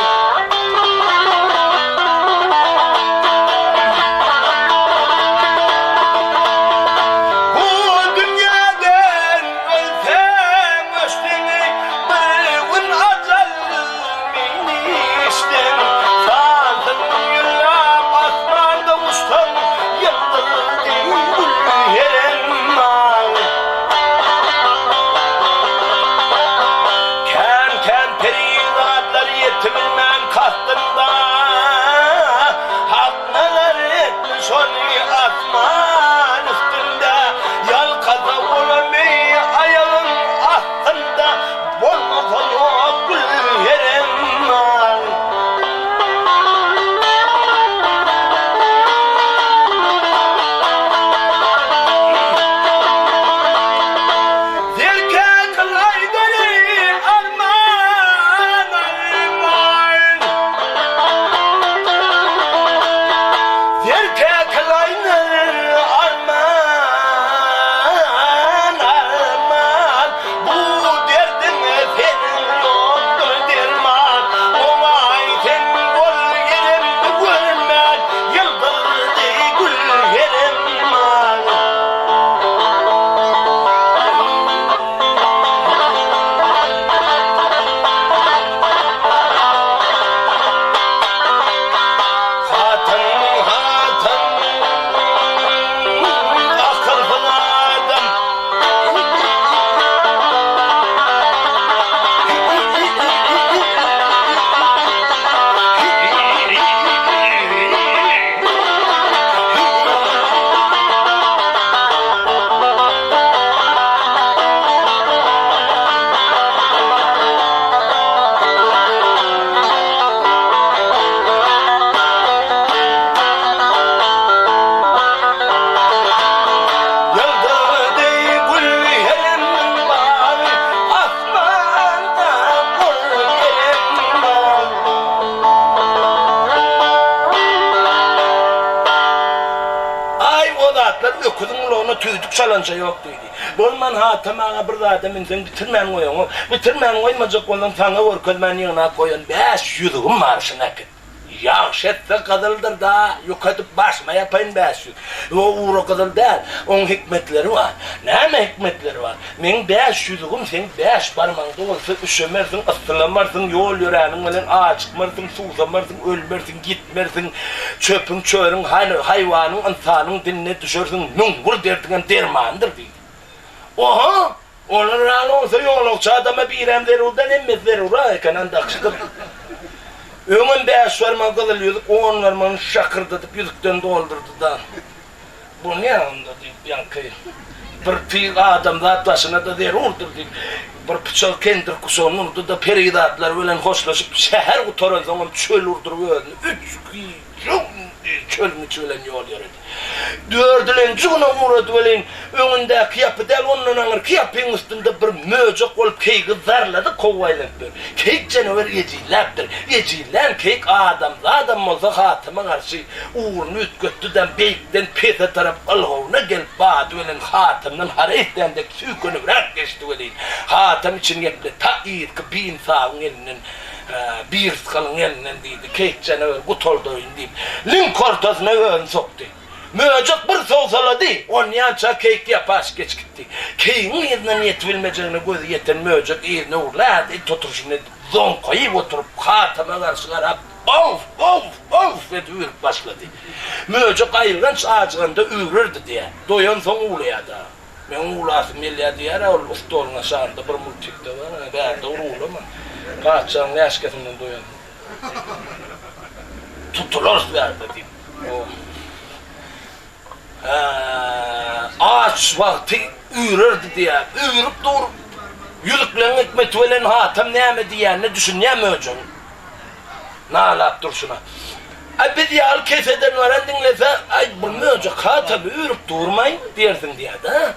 Bu dünýäden Ölseň öçdüňi bir gün ajal meni işden Sansyz ýyllap asmanda uçsaň ýyldyz deý gül herem maňa. Kän-kän perizatlar ýetibilmän kastynda Hak nazar etdi şony asman üstünde Ýalkasa bolany aýagyň astynda Bolmasa ýok gül herem mal. Zerkäkil aýdany arman arman. Zerkäkil aýdany Arman, arman, bu derdiňe seniň ýokdur derman. Oňaý sen bol Eremdi görmän, ýyldyz deý gül herem mal. Hatyn, hatyn, akylsyz adam. Ýyldyz deý gül heremniň bagy, Asmanda gül herem bar. Aý, o zatlar öküziň gulagyna tüýdük çalança ýok diýdi. Bolman Hatam aga bir zada münseň bitirmän goýaňok. Bitirmän goýmajak bolsaň saňa görkezmän ýygnap goýan bäş ýüzügim bar şuny äkit. Ýagşy etse gyzyldyr da, ýük edip başyma ýapaýyn 500. Ýok ura gyzyl däl, oň hikmetleri bar. Näme hikmetleri bar? Meň bäş ýüzügim seň bäş barmagyňda bolsa üşemersiň, yssylamarsyň, ýol ýöräniň bilen ajykmarsyň, suwsamarsyň, ölmersiň, ýitmersiň, çöpüň, çörüň, haýwanyň, ynsanyň diline düşersiň, 1001 derdiňem dermanydyr diýdi. Oho! Olar ýaly bolsa ýolagçy adama birem zerur däl, hemmesi zerur-a eken, andak çykyp. Öňem bäş barmagy gyzyl ýüzük, on barmagyny şakyrdadyp ýüzükden doldurdy-da. Bu ne onda diýip, ýaňky bir tyg adamzat başyna-da zerurdyr diýip, bir pyçagy kendir kuşagyna urdy-da, perizatlar bilen hoşlaşyp, şäher gutaransoňam çöl urduryp özüni üç gije çölüň içi bilen ýol ýöredi. Dördülenji güne ugrady welin, öňündäki ýapy däl, ondan aňyrky ýapyň üstünde bir möjek bolup keýigi zarlady, kowa aýlanyp ýör. Keýik janawer ejizläpdir. Ejizlän keýik adamzadam bolsa Hatyma garşy ugruny üýtgetdi-de, beýikden pese tarap ylgawyna gelip, bady bilen Hatymdan haraý islän dek süýkenibräk geçdi welin, Hatam içini gepletdi, Ta yzky biynsabyň elinden, birysgalyň elinden diýdi, keýik janawer gutaldaýyn diýip, liňk ortasyna özüni sokdy. Möjek bir sowsalady, onýança keýik ýapaş geç gitdi. Keýigiň yzyndan ýetibilmejegine gözi ýeten möjek yzyna öwrülädi, tuturyşyny edip, zoňkaýyp oturyp, Hatama garşy garap, Owf! Owf! Owf! edip üýrüp başlady. Möjek aýylganç ajyganda üýrerdi diýýär. Doýansoň uwlaýar-da. Meň uwlasym gelýär diýýär-ä ol stoluň aşagynda bir multikde bar, bärde bir uwlama. Patyşanyň läşgesinden doýansoň. Tutularys bärde diýip. Hä, aç wagty üýrerdi diýýär. Üýrüp dur. Ýüzükleň hikmeti bilen Hatam näme diýýänine düşünýär möjegiň. Nalap durşuna. Aý, biz ýaly keseden baran diňlese, aý, bu möjek Hatamy üýrüp durmaý diýersiň diýýär-dä.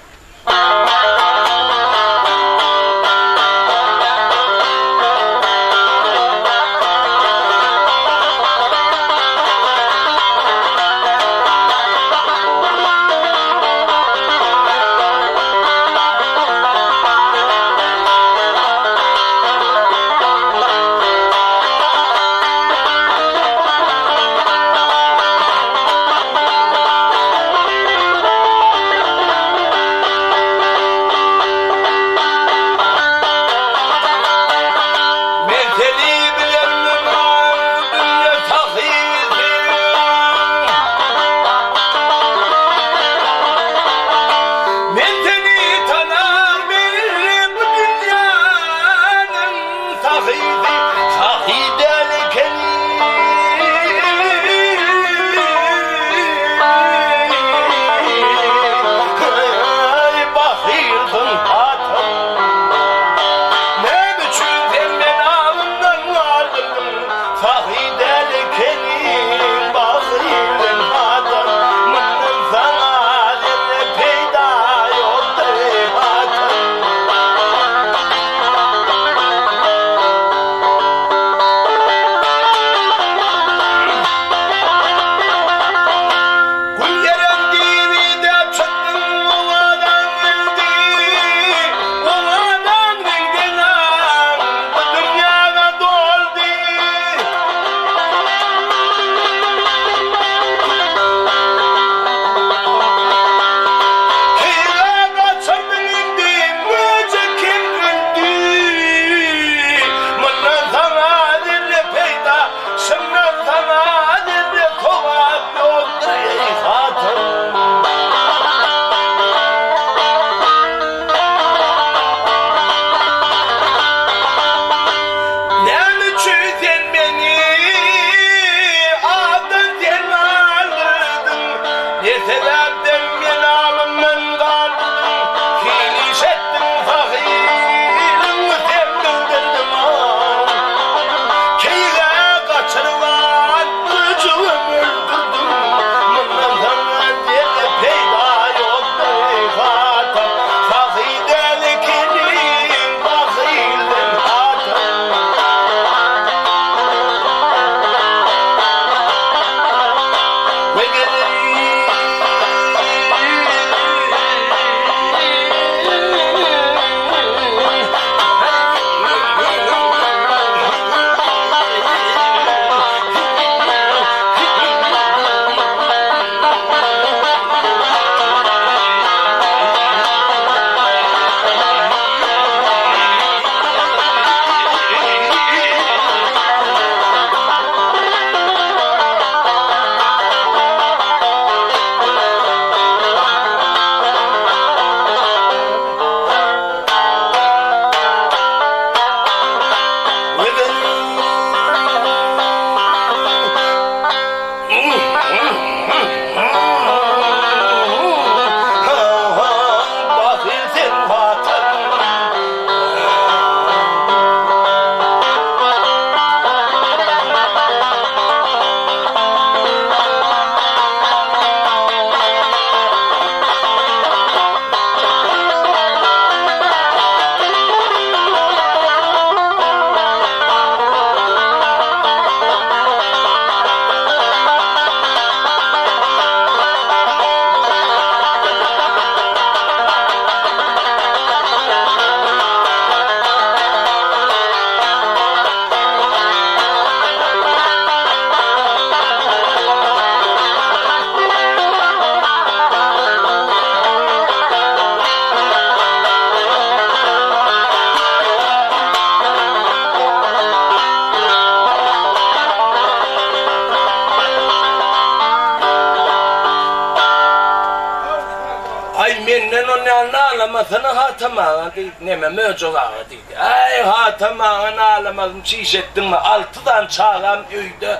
Nalamasana Hatam aga diýdi, neme Möjek aga diýdi. Äý, Hatam aga nalamazymy çiş etdiňmi? Alty sany çagam öýde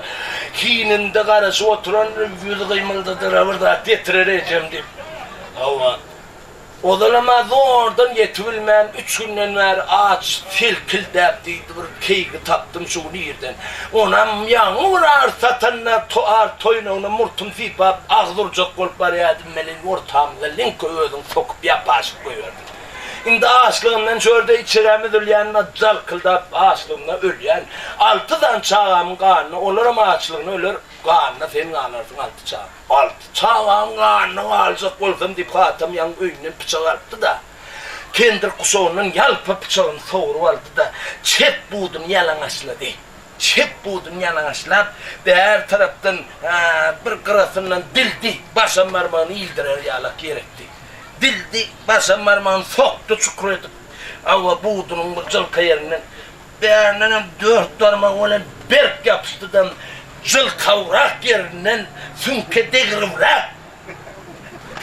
hininde garaşyp oturan, ýüzi gymyldadyra bir zat getirer ejem diýip. Hawa. Ozalam-a zordan ýetibilmän, üç günden bäri aç selkildäp diýdi, bir keýgi tapdym şu gün irden. Onam ýaňy bir ar satanda ar toýnagyna murtum sypap, agyz urjak bolup barýardym welin, ortamyza liňke özüň sokup ýapaşyp goýberdiň. Indi açlygymdan çörde içegäm üzülýän, jalkyldap açlygymdan ölýän. Alty sany çagamyň ganyna, olaram açlygyna öler, ganyna sen galarsyň alty çaga. Alty çagaň ganyna galjak bolsam diýip Hatam ýaňy öýünden pyçak alypdy-da, kendir guşagyndan ýalpa pyçagyny sogrup aldy-da, çep buduny ýalaňaçlady. Çep buduny ýalaňaçlap, bäri tarapdan bir gyrasyndan dildi, başam barmagyny ildirer ýalak ýer etdi. Dildi, başam barmagyny sokdy çukur edip, hawa, budunyň bir jylka ýerinden. Bärindenem dört barmagy bilen berk ýapyşdy-da, jylkawrak ýerinden süňke degribräk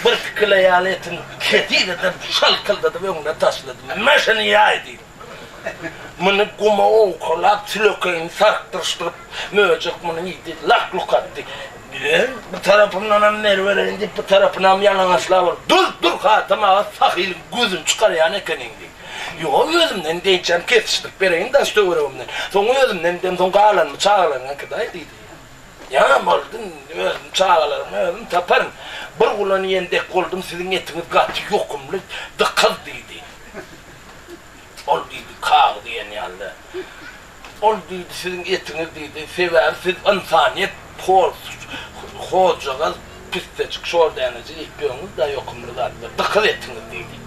birki kile ýaly etini kesip-de şalkyldadyp öňüne taşlady. Me şuny ýaý! diýdi. Muny guma owkalap, sülekeýini sarkdyryşdyryp, möjek muny iýdi, lak-luk atdy. Ber, bu tarapyndanam beribereýin diýip, bu tarapynam ýalaňaçlap alyp, Dur, dur, Hatam aga, sahylyň gözüni çykarýan ekeniň diýdi. Ýok, özümden geýinçäm kesişdirip bereýin daş-töweregimden. Soň özümden gidemsoň galanymy çagalaryňa äkidaý diýdi. Ýa, boldy, indi özüm çagalarymy özüm taparyn. Bir gulan iýen dek boldum, siziň etiňiz gaty ýokumly, dykyz diýdi. Ol diýdi, kagy diýen ýaly. Ol diýdi, siziň etiňiz diýdi, sebäbi siz ynsanyýet hoz, hozjagaz, pissejik, şor däneji iýip ýörüňiz-dä ýokumly zatlar, dykyz etiňiz diýdi.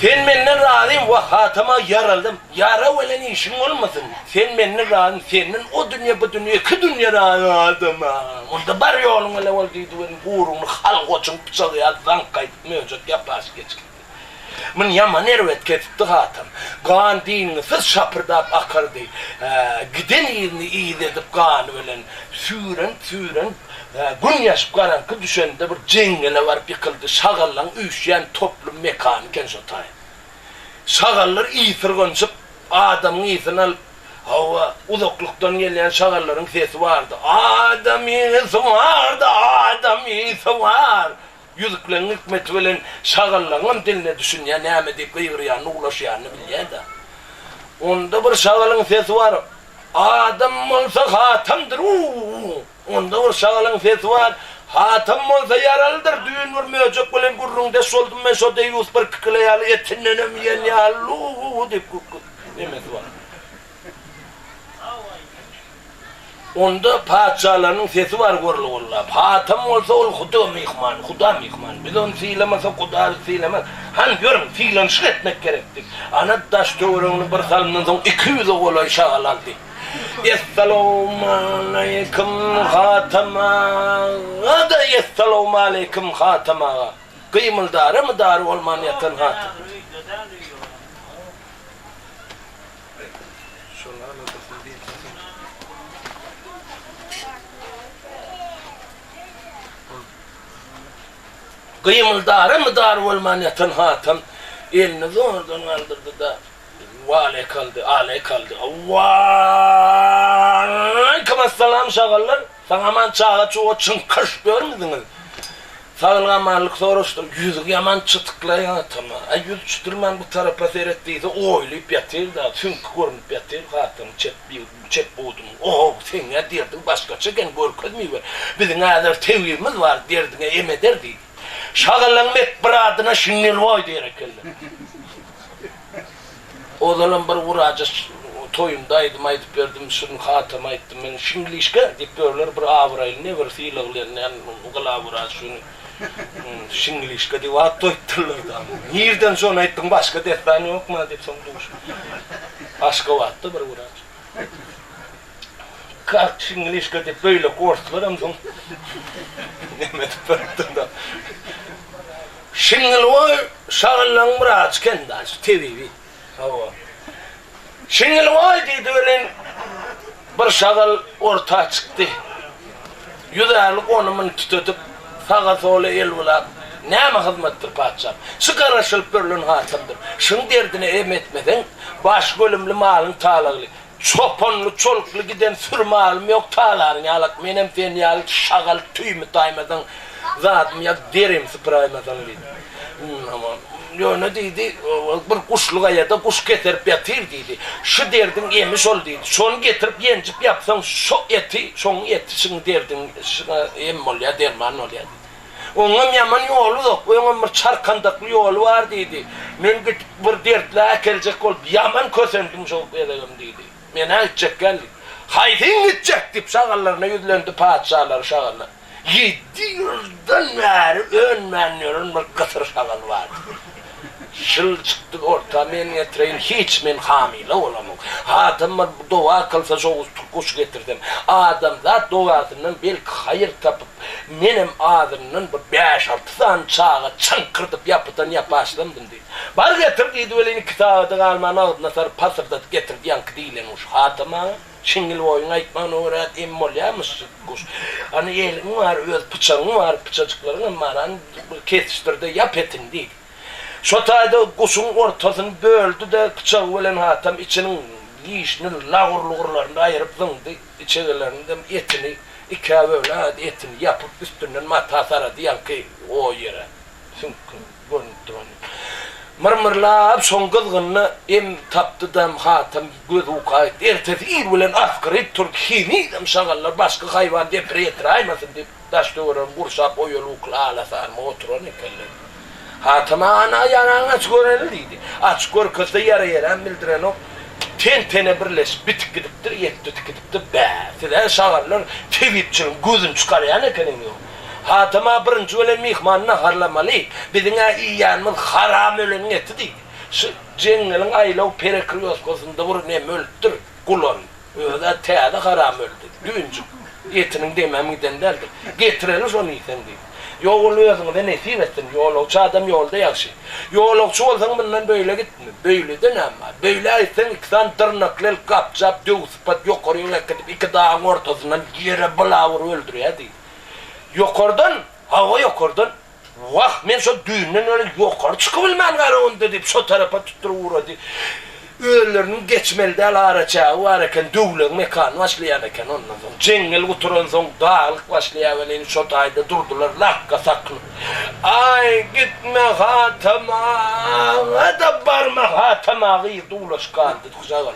Sen menden razymy, wah, Hatama ýaraldym, ýara welin işiň bolmasyn, sen menden razymy, senden o dünýe, bu dünýe, iki dünýe razy Hatama. Onda bar ýoluň bile bol diýdi welin, gurugyny halgoçyň pyçagy ýaly zaňk gaýdyp möjek ýapaşyp geçip gitdi. Muny ýaman erbet kesipdi hatam. Gan dyngysyz şapyrdap akardy. Giden yzyny yz edip gany bilen süýrenip-süýrenip, Gün ýaşyp garaňky düşende bir jeňňele baryp ýykyldy. Şagallaň üýşýän toplum mekany eken şo taý. Şagallar ysyrganyşyp, adamyň ysyny alyp, hawa, uzaklykdan gelýän şagallaryň sesi bardy. Adam ysy bardy, adam ysy bar! Ýüzükleň hikmeti bilen şagallaryňam diline düşünýär, näme diýip gygyrýanyny, uwlaşýanyny bilýär-dä. Onda bir şagalyň sesi bar, Adam bolsa Hatamdyr, u-u-u! Onda bir şagalyň sesi bar, Hatam bolsa ýaralydyr, düýn bir möjek bilen gürrüňdeş boldum men, şo deýýus birki kile ýaly etindenem iýen ýaly, u-u-u diýip nemesi bar. Onda patyşalarynyň sesi bar gorly-gorlap. Hatam bolsa ol Huda myhman, Huda myhman. Biz ony sylamasak, Huda bizi sylamaz. Hany, ýörüň, sylanyşyk etmek gerek diýip, ana, daş-töweregini bir salymdan soň 200-e golaý şagal aldy. Essalawmaleýkim, Hatam aga-da, essalawmaleýkim, Hatam aga! Gymyldara mydary bolman ýatan Hatam. Gymyldara mydar bolman ýatan Hatam elini zordan galdyrdy-da, Waleýk aldy, aleýk aldy. Waleýkim-essalam, şagallar! Sag-aman çaga-çuga çyňkyryşyp ýörmüsiňiz? Saglyk-amanlyk soraşdy. Ýüzi ýaman çytyklaý Hatama. Aý, ýüz çytylman bu tarapa seret diýse, oýulyp ýatyr-da, süňki görnüp ýatyr Hatamyň çep çep budunyň. O-how, seň-ä derdiň başgaça eken, görkezmiber. Biziň häzir tebibimiz bar, derdiňe em eder diýdi. Şagallaň met bir adyna Şinnilboý diýer ekenler. Ozalam bir wraja toýunda aýdym aýdyp berdim, şuny Hatama aýtdym men, Şiňlişka diýip ýörler, bir abraýly ne bir sylaglanýan glawwraç şuny Şiňlişka diýip at goýupdyrlar da. Nirden şony aýtdyň, başga dessan ýokma diýip soň duşdum. Aşgabatda bir wraç. Kak Şiňlişka diýip beýleki orslaram soň neme edip beripdir-de. Şiňňilboý şagallaň wraçy eken-dä, şu tebibi. Hawa. Şiňňilboý diýdi welin, bir şagal orta çykdy. Ýüzärlik ony-muny tütedip, saga-sola el bulap. Näme hyzmatdyr, patyşam? Şu garaşylyp berlen hatamdyr. Şuň derdine em etmeseň, baş gölümli malyň talagly. Çopanly, çolukly giden süri malym ýok, talaryň ýalak. Menem sen ýaly şagal tüýümi taýmasaň, zadym ýa derimi sypyraýmasaň diýdi. Ýöne diýdi, bir guşly gaýada guş keserip ýatyr diýdi. Şu derdiň emi şol diýdi. Şony getirip ýenjip ýapsaň, şo eti, şoň eti şyň derdiň şyňa em bolýar, derman bolýar diýdi. Oňam ýaman ýoly uzak, öňem bir çarkandakly ýoly bar diýdi. Men gidip bir dertlä äkeljek bolup ýaman kösendim şo gezegem diýdi. Men-ä gitjek däl diýdi. Haýsyň gitjek? diýip şagallaryna ýüzlendi patyşalary şagallar. Ýedi ýyldan bäri önmän ýören bir gysyr şagal bardy. Şyl çykdy orta men getireýin hiç men hamyla bolamok. Hatam bir doga kylsa şo guş getirsem. Adamzat dogasyndan belki haýyr tapyp menem azyndan bir bäş-alty sany çaga çaňkyrdyp ýapydan ýapaşlamdym diýdi. Bar getir diýdi welin iki sagada galman agzyna saryp pasyrdadyp getirdi ýaňky diýlen guşy. Hatam aga Çiňňil boýuň aýtmagyna görä em bolýarmyş şu guş. Hany eliň bar, öz pyçagyň bar, pyçajyklaryňam bar, hany bir kesişdir-de ýap etini diýdi. Şo taýda guşuň ortasyny böldi-de, pyçagy bilen Hatam içiniň dişini lagur-lugurlaryny aýryp zyňdy, içegelerindem etini ikä bölädi, etini ýapyp üstünden mata sarady ýaňky o ýere. Süňküň görnüp duran. Myrmyrlap şoň gyzgynyna em tapdy-dam Hatam gözi uka gitdi. Ertesi ir bilen asgyryp turdy, henizem şagallar başga haýwan zeper ýetiräýmesin diýip, daş-töweregini gurşap oýaly-ukuly ala-sarma oturan ekenler. Hatam ana ýaraňy aç göreli diýdi. Açyp görkezse ýara ýerem bildirenok. Ten-tene birleşip bitip gidipdir, ýetdi gidipdir. Bä, siz-ä şagallar tebipçiligiň gözüni çykarýan ekeniňiz. Hatam-a birinji gelen myhmany naharlamaly, biziň-ä iýýänimiz haram öleniň eti diýdi. Şu jeňňeliň aýlaw perekrýoskasynda bir neme ölüpdir, gulan. Öz-ä täze haram öldi, düýnjük. Etiniň demem giden däldir. Getireli şony iýseň diýdi. Ýok, ol özüňize nesip etsin. Ýolagçy adam ýolda ýagşy. Ýolagçy bolsaň mundan beýle gitme. Beýlede näme bar? Beýlä gitseň iki sany dyrnakly el gapjap, döw sypat ýokaryk äkidip iki dagyň ortasyndan ýere bylap urup öldürýär diýdi. Ýokardan, hawa ýokardan, Wah, men şo düýnden bäri ýokary çykybilmän garawunda diýip, şo tarapa tutduryp ugrady. Özleriniň geçmeli däl araçägi bar eken, döwlegiň mekany başlaýan eken ondan soň. Jeňňel gutaransoň daglyk başlaýar welin, şo taýda durdular lakga sakynyp. Aý, gitme Hatam aga-da barma Hatam aga yzda ulaşyp galdy şagal.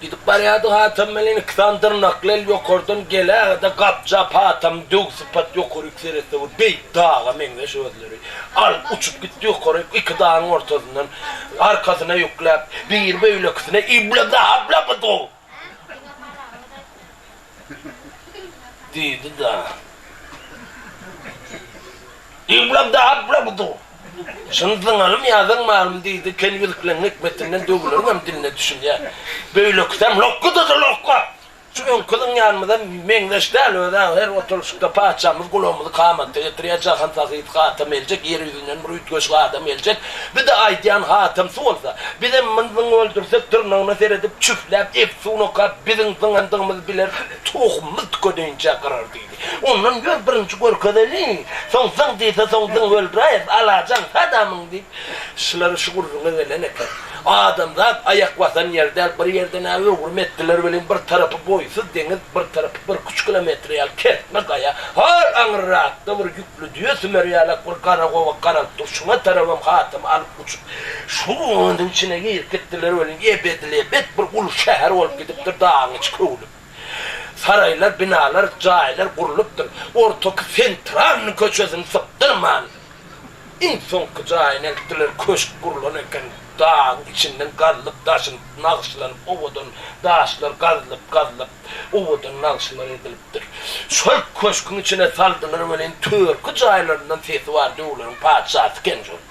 Gidip barýardy Hatam bilen iki sany dyrnakly el ýokardan geläge-de gapjap Hatamy döw sypat ýokaryk seretse bir beýik daga meňzeş özleri. Alyp uçup gitdi ýokaryk iki dagyň ortasyndan arkasyna ýükläp biri beýlekisine ibledablabdo diýdi-de. Ibledablabdo Şuny zyňalym ýa zyňmalym diýdi, kel ýüzükleň hikmetinden döwleriňem diline düşünýär. Beýlekisem lokga-da lokga! Şu öňki zyňýanymyza meňzeş däl, öz-ä her oturylyşykda patyşamyz gulagymyzy kamatda getirýär, jahan sahysy hatam geljek, ýer ýüzünden bir üýtgeşik adam geljek. Bir-de aýdýan hatamsy bolsa, bizem muny zyňyp öldürsek, dyrnagyna seredip, çüfläp, efsun okap, biziň zyňandygymyzy biler, tohumymyz tükeneýinçä gyrar diýdi. Ondan ýör birinji görkezeli, soň zyň diýse soň zyň öldüräýeris, alajaň sadamyň diýip, şular şu gürrüňe gelen eken. Adamzat aýak basan ýer däl, bir ýerden-ä öwrüm etdiler welin bir tarapy boýsuz deňiz, bir tarapy birküç kilometr ýaly kertme gaýa, hol aňyrrakda bir ýükli düýe sümer ýalak bir gara gowak garalyp dur, şuňa tarabam Hatamy alyp uçup, şu onuň içine girip gitdiler welin ebedilebet bir uly şäher bolup gidipdir, dagyň içi köwlüp. Saraýlar, binalar, jaýlar gurlupdyr. Ortaky sentralnyý köçesini sypdyrman, iň soňky jaýyna eltdiler. Köşk gurlan eken. Dagyň içinden gazylyp, daşynyp, nagyşlanyp, owadan daşlar gazylyp, gazylyp, owadan nagyşlar edilipdir. Şol köşküň içine saldylar welin, törki jaýlaryndan sesi bar döwleriň patyşasy eken şol.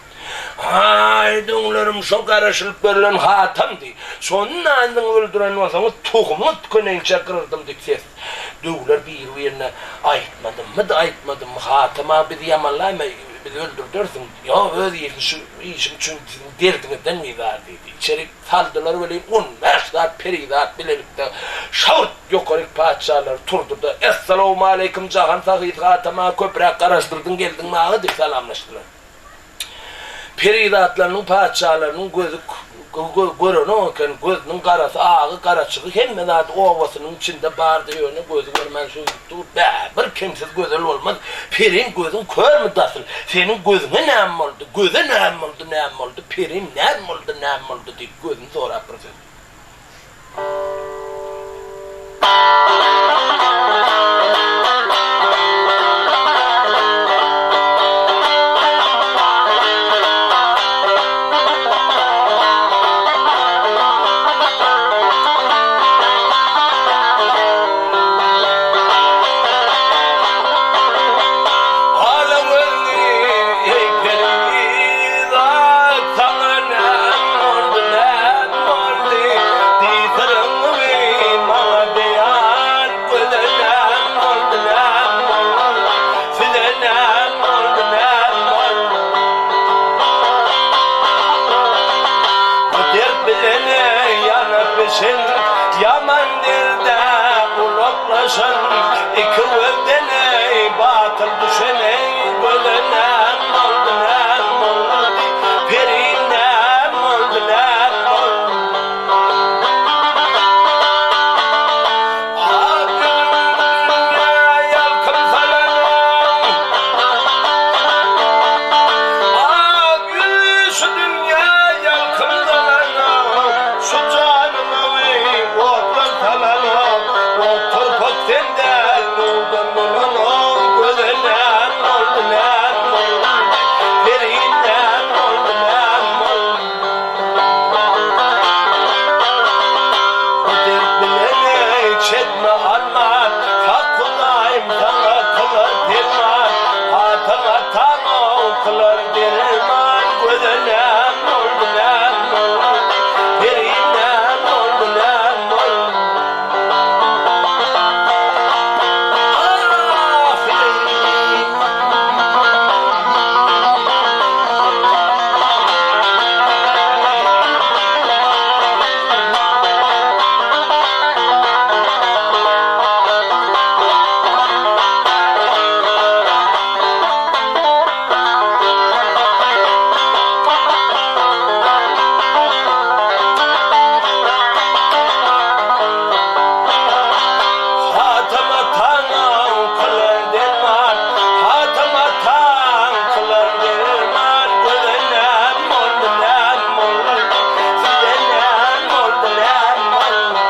Aý, döwlerim, şo garaşylyp berlen hatamdy. Şony nandyň öldüren bolsaňyz, tohumyňyz tükeneýinçä gyryrdym diýip ses. Döwler biri-birine, Aýtmadymmy-da, aýtmadymmy, Hatam aga bizi ýamanlaýma. bizi öldürdersiň. Ýok, öz işim şu işim üçin siziň derdiňizden bizar diýdi. Içerik saldylar welin, on bäş zat perizat bilelikde şawurt ýokaryk patyşalary turdy-da, Essalawmaleýkim, jahan sahysy Hatama, köpräk garaşdyrdyň geldiň maňa diýip salamlaşdylar. Perizatlarynyň patyşalarynyň gözi görenok eken, gözüniň garasy, agy, garaçygy hemme zady obasynyň içinde bardy, ýöne gözi görmän şeýdip dur, Bä, bir kemsiz gözel bolmaz, perim gözüň körmi dasyl, seniň gözüňe näme boldy, göze näme boldy, näme boldy, perim näme boldy, näme boldy diýip gözüni sorap bir söz. Ala gözli eý perizat, saňa näm boldy, näm boldy? Diý syryňy maňa beýan, göze näm boldy, näm boldy? Size näm boldy, näm boldy? Bu dert bilen ýanyp bişen ýaman derde gulaklaşan iki gözden eý batyl düşen eý göze näm boldy näm boldy perim näm boldy näm boldy. Ak ýüzüň dünýä ýalkym salanam Ak ýüzli şu dünýä ýalkym salanam Şu janyma weý otlar salanok Ot torpak sen däl nurdan bolanok Göze näm boldy näm boldy Perim näm boldy näm boldy Bu dert bilen eý çekme arman Hak Hudaýym saňa kylar perman Ataň ataň-ow kylar derman Göze näm boldy näm boldy Perim näm boldy näm boldy Ah eý. Hatam ataň kylar derman, Hatam ataň kylar derman, Göze näm boldy, näm boldy, Size näm boldy, näm boldy.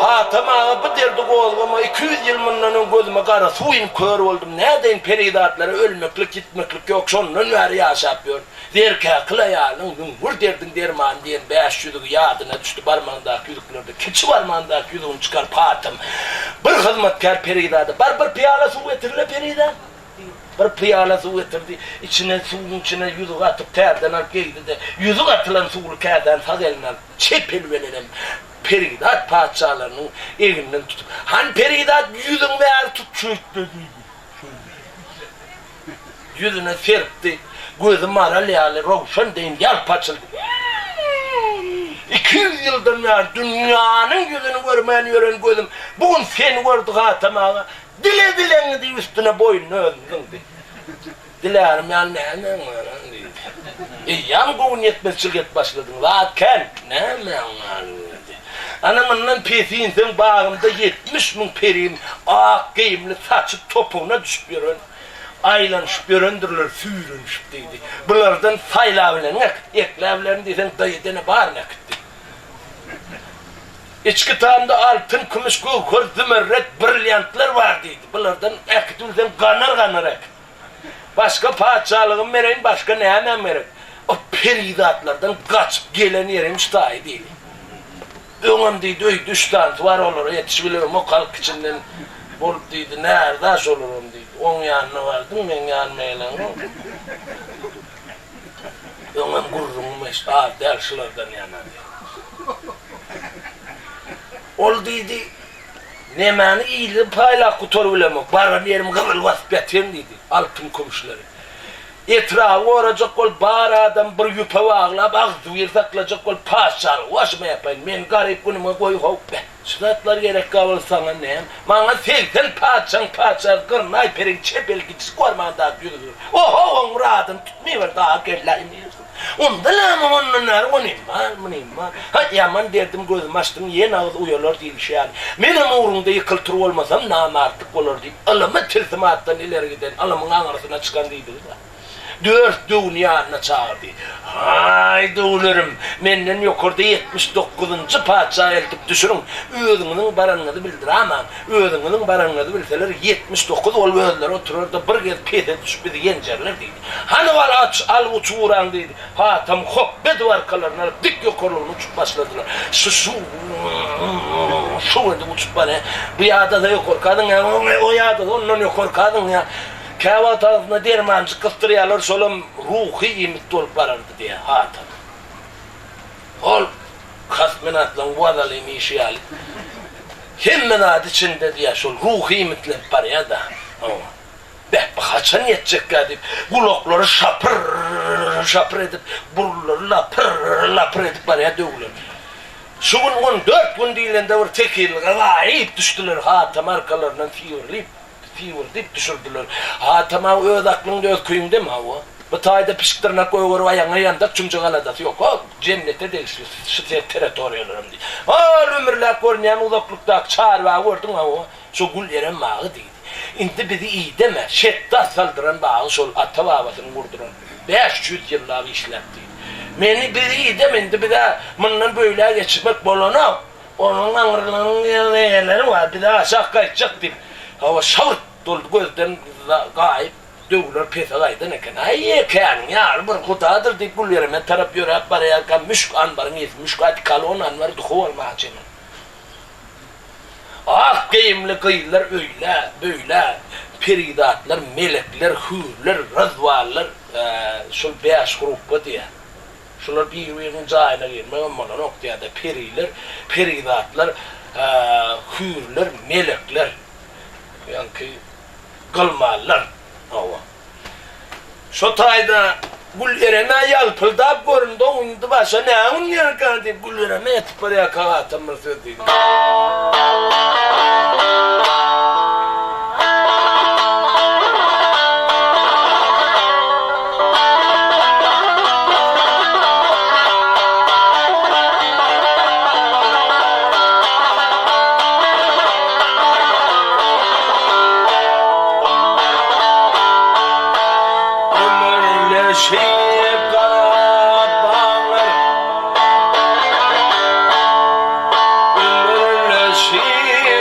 Hatam aga bu derdi gozgama 200 ýyl mundan öň gözüme gara suw inip kör boldum nädeýin perizatlara ölmeklik ýitmeklik ýok şondan bäri ýaşap ýörün. Zerkäkil aýalyň Müňgür derdiň dermany diýen bäş ýüzügi ýadyna düşdi, barmagyndaky ýüzüklerden kiçi barmagyndaky ýüzügini çykaryp Hatam bir hyzmatkär perizada, Bar, bir pyýala suw getir-le, perizat! diýdi. Bir pyýala suw getirdi, içine, suwuň içine ýüzügi atyp, täzeden alyp geýdi-de, ýüzük atylan suwly käsäni sag eline alyp, çep eli bilenem perizat patyşalarynyň egninden tutup, Hany, perizat, ýüzüňi bäri tut, şeýtme diýdi. Ýüzüne serpdi. Gözi maral ýaly röwşen deýin ýalp açyldy. 200 ýyldan bäri dünýäniň ýüzüni görmän ýören gözüm bu gün seni gördi Hatam aga. Dile dileňi diýip üstüne boýnuna özüni zyňdy. Dilärim ýaly nämäň bar han diýdi. Eýýäm göwün ýetmezçilik edip başladyň. Zat kän. Nämäň bar diýdi. Ana mundan pes inseň bagymda 70 müň perim ak geýimli saçy topugyna düşüp ýören. Aýlanyşyp ýörendirler süýrenişip diýdi. Bulardan saýlabileniňi äkit, ekläbileni diýseň daýy edene baryny äkit diýdi. Içki tamda altyn, kümüş, göwher, zümerret, brilliantlar bar diýdi. Bulardan äkidilseň ganar-ganar äkit. Başga patyşalygym bereýin, başga nämäm gerek? O perizatlardan gaçyp gelen ýerim şu taýy diýdi. Öňem diýdi, öýde üç sanysy bar, olara ýetişibilemok, halk içinden bolup diýdi, närde şolaram diýdi. Oň ýanyna bardyň, meň ýanyma geleňok. Öňem gürrüňim eşit, az däl şulardan ýana diýdi. Ol diýdi, Nemäni ile paýlap gutarybilemok, baran ýerim gyzyl basyp ýatyryn diýdi, altyn-kümüşleri. Etraby gorajak bolup, bar adamy bir ýüpe baglap, agzybir saklajak bolup, patyşalygy başyma ýapaýyn, meni garyp günüme goý-how, beh, şu zatlar gerekkä bolsa saňa näme? Maňa 80 patyşaň patyşasy Gyrnaý periň çep eli gijisi gorman dagy ýüzügi. Oho, oň myradyny tutmaýber, dagy kellämi iýersiň. Onda näme, ondan bäri onym bar, munym bar. Haý, ýaman derdim gözümi açdym, ýene agyz uýalar diýlişi ýaly. Menem ugruňda ýykyl-tur bolmasam, namartlyk bolar diýip, ylymy tilsimatdan ileri giden, ylymyň aňyrsyna çykan diýdigi-dä. Dört döwüni ýanyna çagyrdy. Haý, döwlerim, menden ýokarda 70 dokuzynjy patyşa eltip düşüriň, özüňiziň baranyňyzy bildiramaň. Özüňiziň baranyňyzy bilseler, 79 bolup özleri oturar-da, bir gez pese düşüp bizi ýenjerler diýdi. Hany bar aç, alyp uçubraň diýdi. Hatam hopba edip arkalaryny alyp dik ýokarlygyna uçup başladylar. Şu-şu-şu edip uçup barýar. Bu ýadasa ýokarka zyňýar, o ýadasa ondan ýokarka zyňýar. Käwagt agzyna dermanjyk gysdyrýarlar, şolam ruhy iýmit bolup barardy diýýär Hatam. Ol kosmonawtlaryň wazalyny iýşi ýaly, hemme zady içinde diýýär, şol ruhy iýmitlenip barýar-da. Hawa. Beh, bu haçan ýetjekkä diýip, gulaklary şapyr-şapyr edip, burunlary lapyr-lapyr edip barýar döwler. Şu gün on dört gün diýlende bir tekizlige gaýyp düşdüler, Hatam arkalaryndan sibirlip, sibirdip düşürdiler. Hatam aga öz aklyňda, öz küýüňdemi, hawa? Bu taýda pişik dyrnak gögerip aýagyňa ýandak çümjek aladasy ýok. O, jennete degişli şu territoriýalaram diý. Hol ümürläp görünýän uzaklykdaky çarbagy gördüň, hawa? Şo gül eren bagy diýdi. Indi bizi ideme, şetdat saldyran bagy şol ata-babasynyň gurduran, 500 ýyllap işläp diýdi. Meni bizi ideme, indi bize mundan beýläk geçmek bolanok. Onuň aňyrlarynyň eýeleri bar, bize aşak gaýtjak diýip, hawa, şawyrt boldy, gözden gaýyp, döwler pese gaýdan eken. Aý, ýekäniň ýary bir hudadyr diýip, Gülýereme tarap ýöräp barýarka, müşk anbaryň ysy, müşk odikolon anbar, duhy bolmaga çemeli. Ak geýimli gyzlar öýlä, böýlä, perizatlar, melekler, hüýrler, ryzwanlar, şol bäş grupba diýýär. Şular bir-biriniň jaýyna girmegem bolanok diýýär-de, periler, perizatlar, hüýrler, melekler, ýaňky gylmanlar. Hawa. Şo taýda Güljereme ýalpyldap göründi-ow, indi başa nä gün gerkä diýip, Güljereme ýetip barýarka atam bir söz diýdi. Ümürleşip gara baglar, Ümürleşip.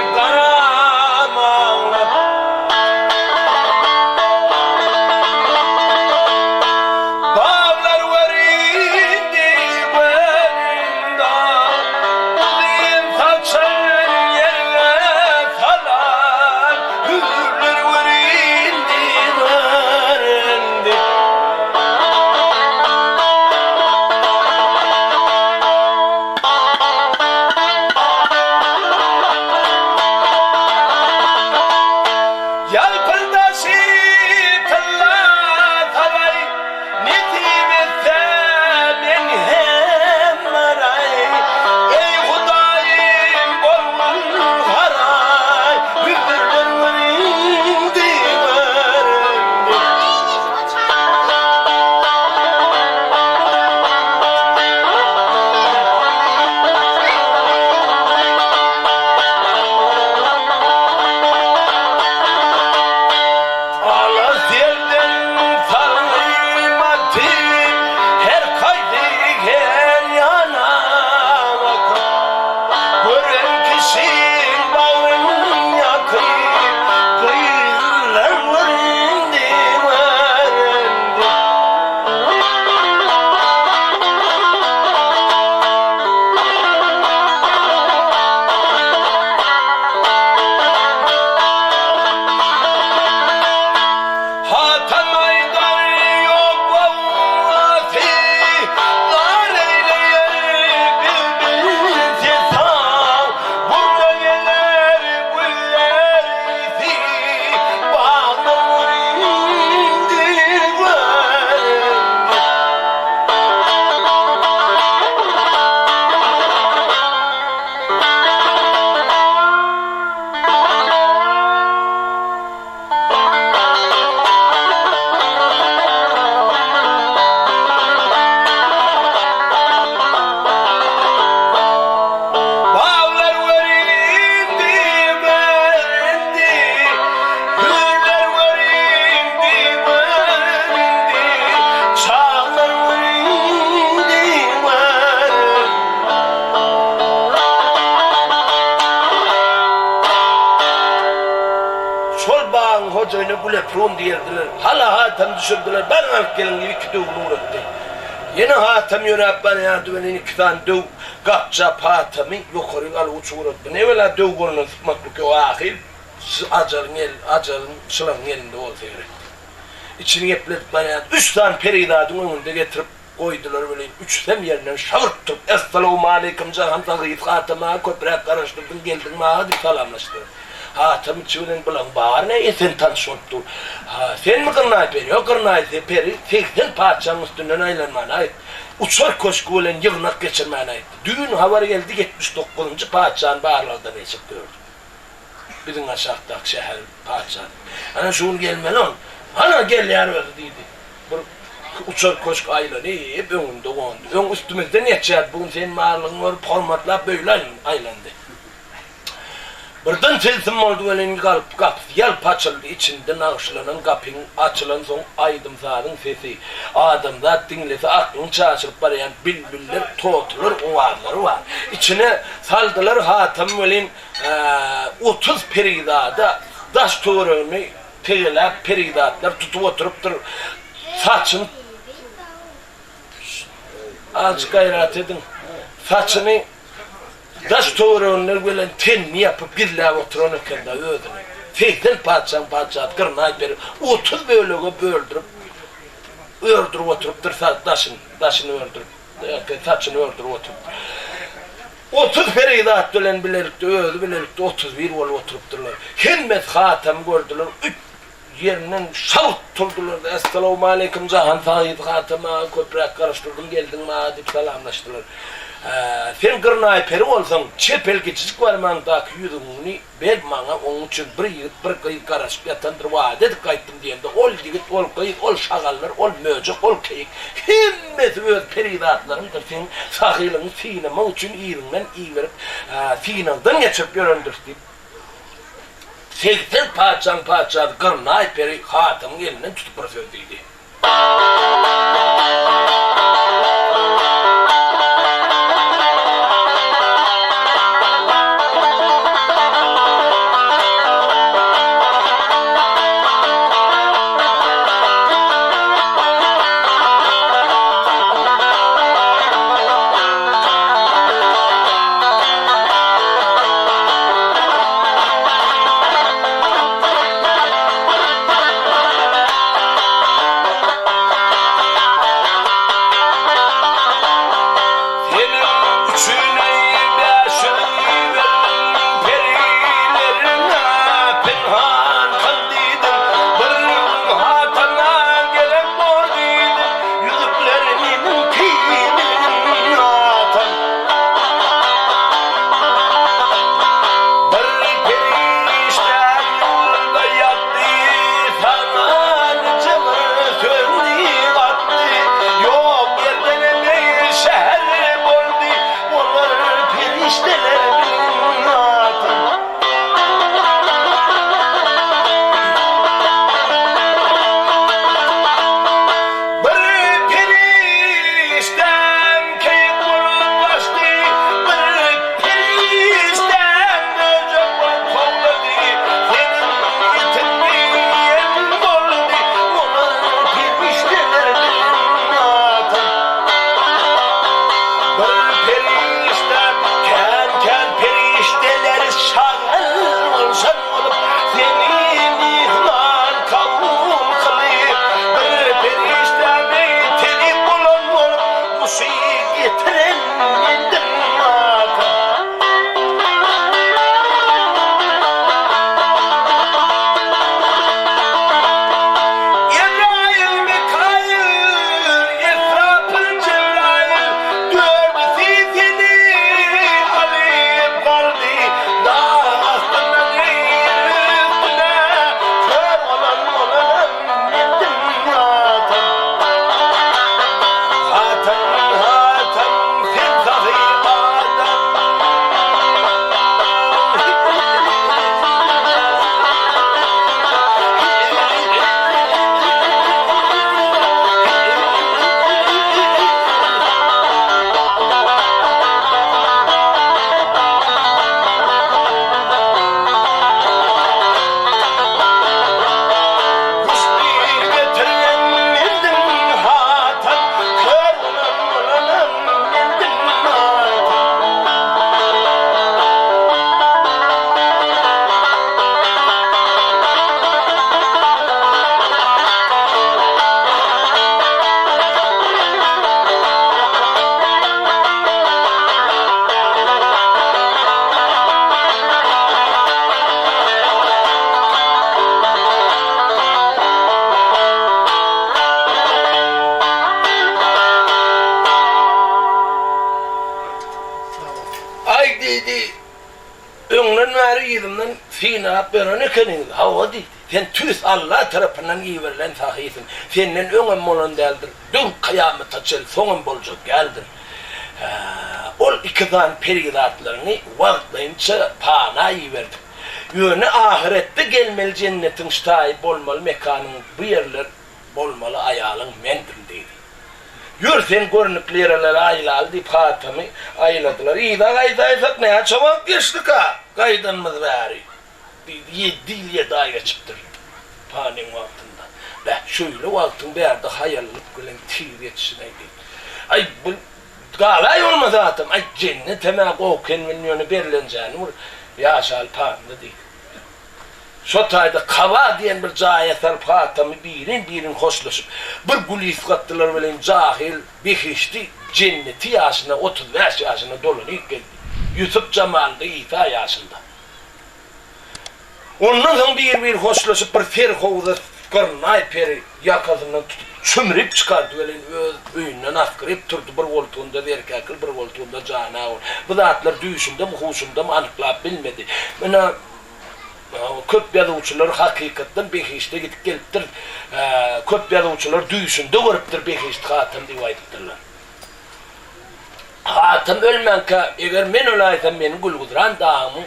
Güleprun diýerdiler. Hala Hatamy düşürdiler, baryň alyp geliň diýip iki döwüni ugratdy. Ýene Hatam ýöräp barýardy welin iki sany döw gapjap Hatamy ýokaryk alyp uçup ugratdy. Nebela döw golundan sypmaklyk ýok ahyr ajalyň el ajalyň şylagyň elinde bolsa gerek. Içini gepledip barýardy. Üç sany perizadyň öňünde getirip Goýdular welin, üçüsem ýerinden şagyrt turup, Essalawmaleýkim, jahan sag-yz Hatam aga, köpräk garaşdyrdyň, geldiňmi aga diýip salamlaşdylar. Hatam içi bilen bulaň bary ne Esen tanyş bolup dur. Ha, senmi Gyrnaý peri? Ýok, Gyrnaý peri 80 patyşaň üstünden aýlanmany aýt. Uçar köşgi bilen ýygnak geçirmäni aýtdy. Düýn habar geldi, 79-njy patyşany barlagdan geçirip ýördük. Biziň aşakdaky şäheriň patyşasy. Ana şu gün gelmeli ol. Hana gelýär özi diýdi. Bir uçar köşk aýlanyp öňünde gondy. Öň üstümizden geçýärdi, bu gün seniň barlygyňy görüp hormatlap beýle aýlandy. Birden tilsim boldy welin galp gapysy ýalp açyldy, içinde nagyşlanan gapyň açylansoň aýdym-sazyň sesi, adamzat diňlese aklyňy çaşyryp barýan bilbiller, totular owazlary bar. Içine saldylar Hatam welin 30 perizada daş-töweregini Tegeläp perizatlar tutup oturypdyr. Saçyny Azjyk gaýrat ediň. Saçyny daş töwereginde gelen tenini ýapyp gizläp oturan eken-de özüni. 80 patyşaň patyşasy Gyrnaý peri 30 bölege böldürip ördürip oturypdyr daşyny, daşyny ördürip, saçyny ördürip oturypdyr. 30 perizat bilen bilelikde özi bilelikde 31 bolup oturypdyrlar. Hemmesi Hatamy gördüler, üç ýerinden şalt turdular-da, Essalawmaleýkim, jahan sahyby Hatam aga, köpräk garaşdyrdyň, geldiňmi aga diýip salamlaşdylar. Sen Gyrnaý peri bolsaň, çep el kiçijik barmagyňdaky ýüzügiňi Ber maňa, oň üçin bir ýigit, bir gyz garaşyp ýatandyr, wada edip gaýtdym diýende, ol ýigit, ol gyz, ol şagallar, ol möjek, ol keýik, hemmesi öz perizatlaryňdyr, seň sahylygyňy synamak üçin yzyňdan iberip, synagdan geçirip ýörendiris diýip, 80 patyşaň patyşasy Gyrnaý peri Hatamyň elinden tutup bir söz diýdi. yzymdan synap ýören ekeniňiz. Hawa diýdi. Sen tüýs Alla tarapyndan iberilen sahysyň. Senden öňem bolan däldir, döwr kyýamata çenli soňam boljak däldir. Hä, ol iki sany perizatlaryňy wagtlaýynça pana iberdik. Ýöne ahyretde gelmeli jennetiň ştaýy bolmaly mekanyň bu ýerler bolmaly aýalyň mendim diýdi. Ýör sen görnükli ýerelere aýlaly diýip Hatamy aýladylar. Yza gaýdaýsak näçe wagt geçdika gaýdanymyz bäri? Diýdi. Ýedi ýyl ýedi aý geçipdir panyň wagtynda. Beh, şöýle wagtyň bärde haýallyk bilen tiz geçişin-aý diýdi. Aý, bu galaý bolmasa Hatam, aý, jennetem-ä gowy eken welin ýöne berlenjäni bir ýaşaly panyda diýdi. Şo taýda Kaba diýen bir jaýa salyp Hatamy birin-birin hoşlaşyp, bir gül ysgatdylar welin jahyl behişdi jenneti ýaşyna 35 ýaşyna dolanyp geldi. Ýusup jamalynda Isa ýaşynda. Ondan soň bir-bir hoşlaşyp bir serhowza gyrnaý peri ýakasyndan tutup çümrüp çykardy welin öz öýünden asgyryp turdy bir goltugynda Zerkäkil bir goltugynda Janagül. Bu zatlar düýşündemi huşundamy anyklap bilmedi. Ine köp ýazuwçylar hakykatdan behişde gidip gelipdir, köp ýazuwçylar düýşünde görüpdir behişdi hatam diýip aýdypdyrlar. Hatam ölmänkä, eger men öläýsem, meni Gülgüzran dagymyň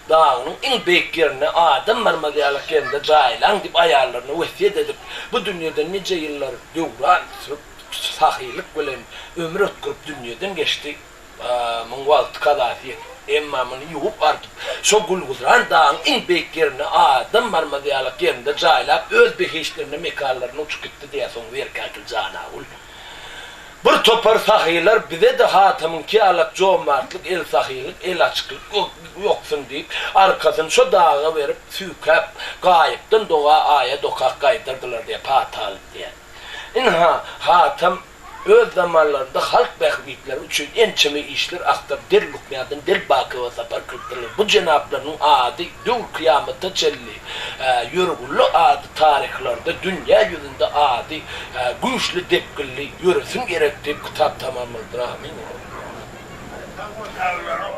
dagynyň iň beýik ýerinde, adam barmaz ýalak ýerinde jaýlaň diýip aýallaryna wesýet edip, bu dünýeden nije ýyllar döwran sürüp, sahylyk bilen ömür ötgürip dünýeden geçdi. Muň wagty kazasy ýetdi. Emma muny ýuwup-artyp, şo Gülgüzran dagyň iň beýik ýerinde, adam barmaz ýalak ýerinde jaýlap, öz behiştlerine, mekanlaryna uçup gitdi diýýär soň Zerkäkil Janagül. Bir topar sahylar bize-de Hatamyňky ýalak jomartlyk, el sahylyk, el açyklyk ýoksun diýip, arkasyny şo daga berip, süýkäp, gaýypdan doga aýat okap gaýdardylar diýýär, pata alyp diýýär. Ynha, Hatam öz zamanlarynda halk bähbitleri üçin ençeme işler agtaryp del Lukmýadan del Bakywa sapar kylypdyrlar. Bu jenaplarynyň ady döwür-kyýamata çenli ýörgünli ady taryhlarda, dünýä ýüzünde ady güýçli depginli ýöresin gerek diýip kitap tamamladyr. Amin. Sag bol.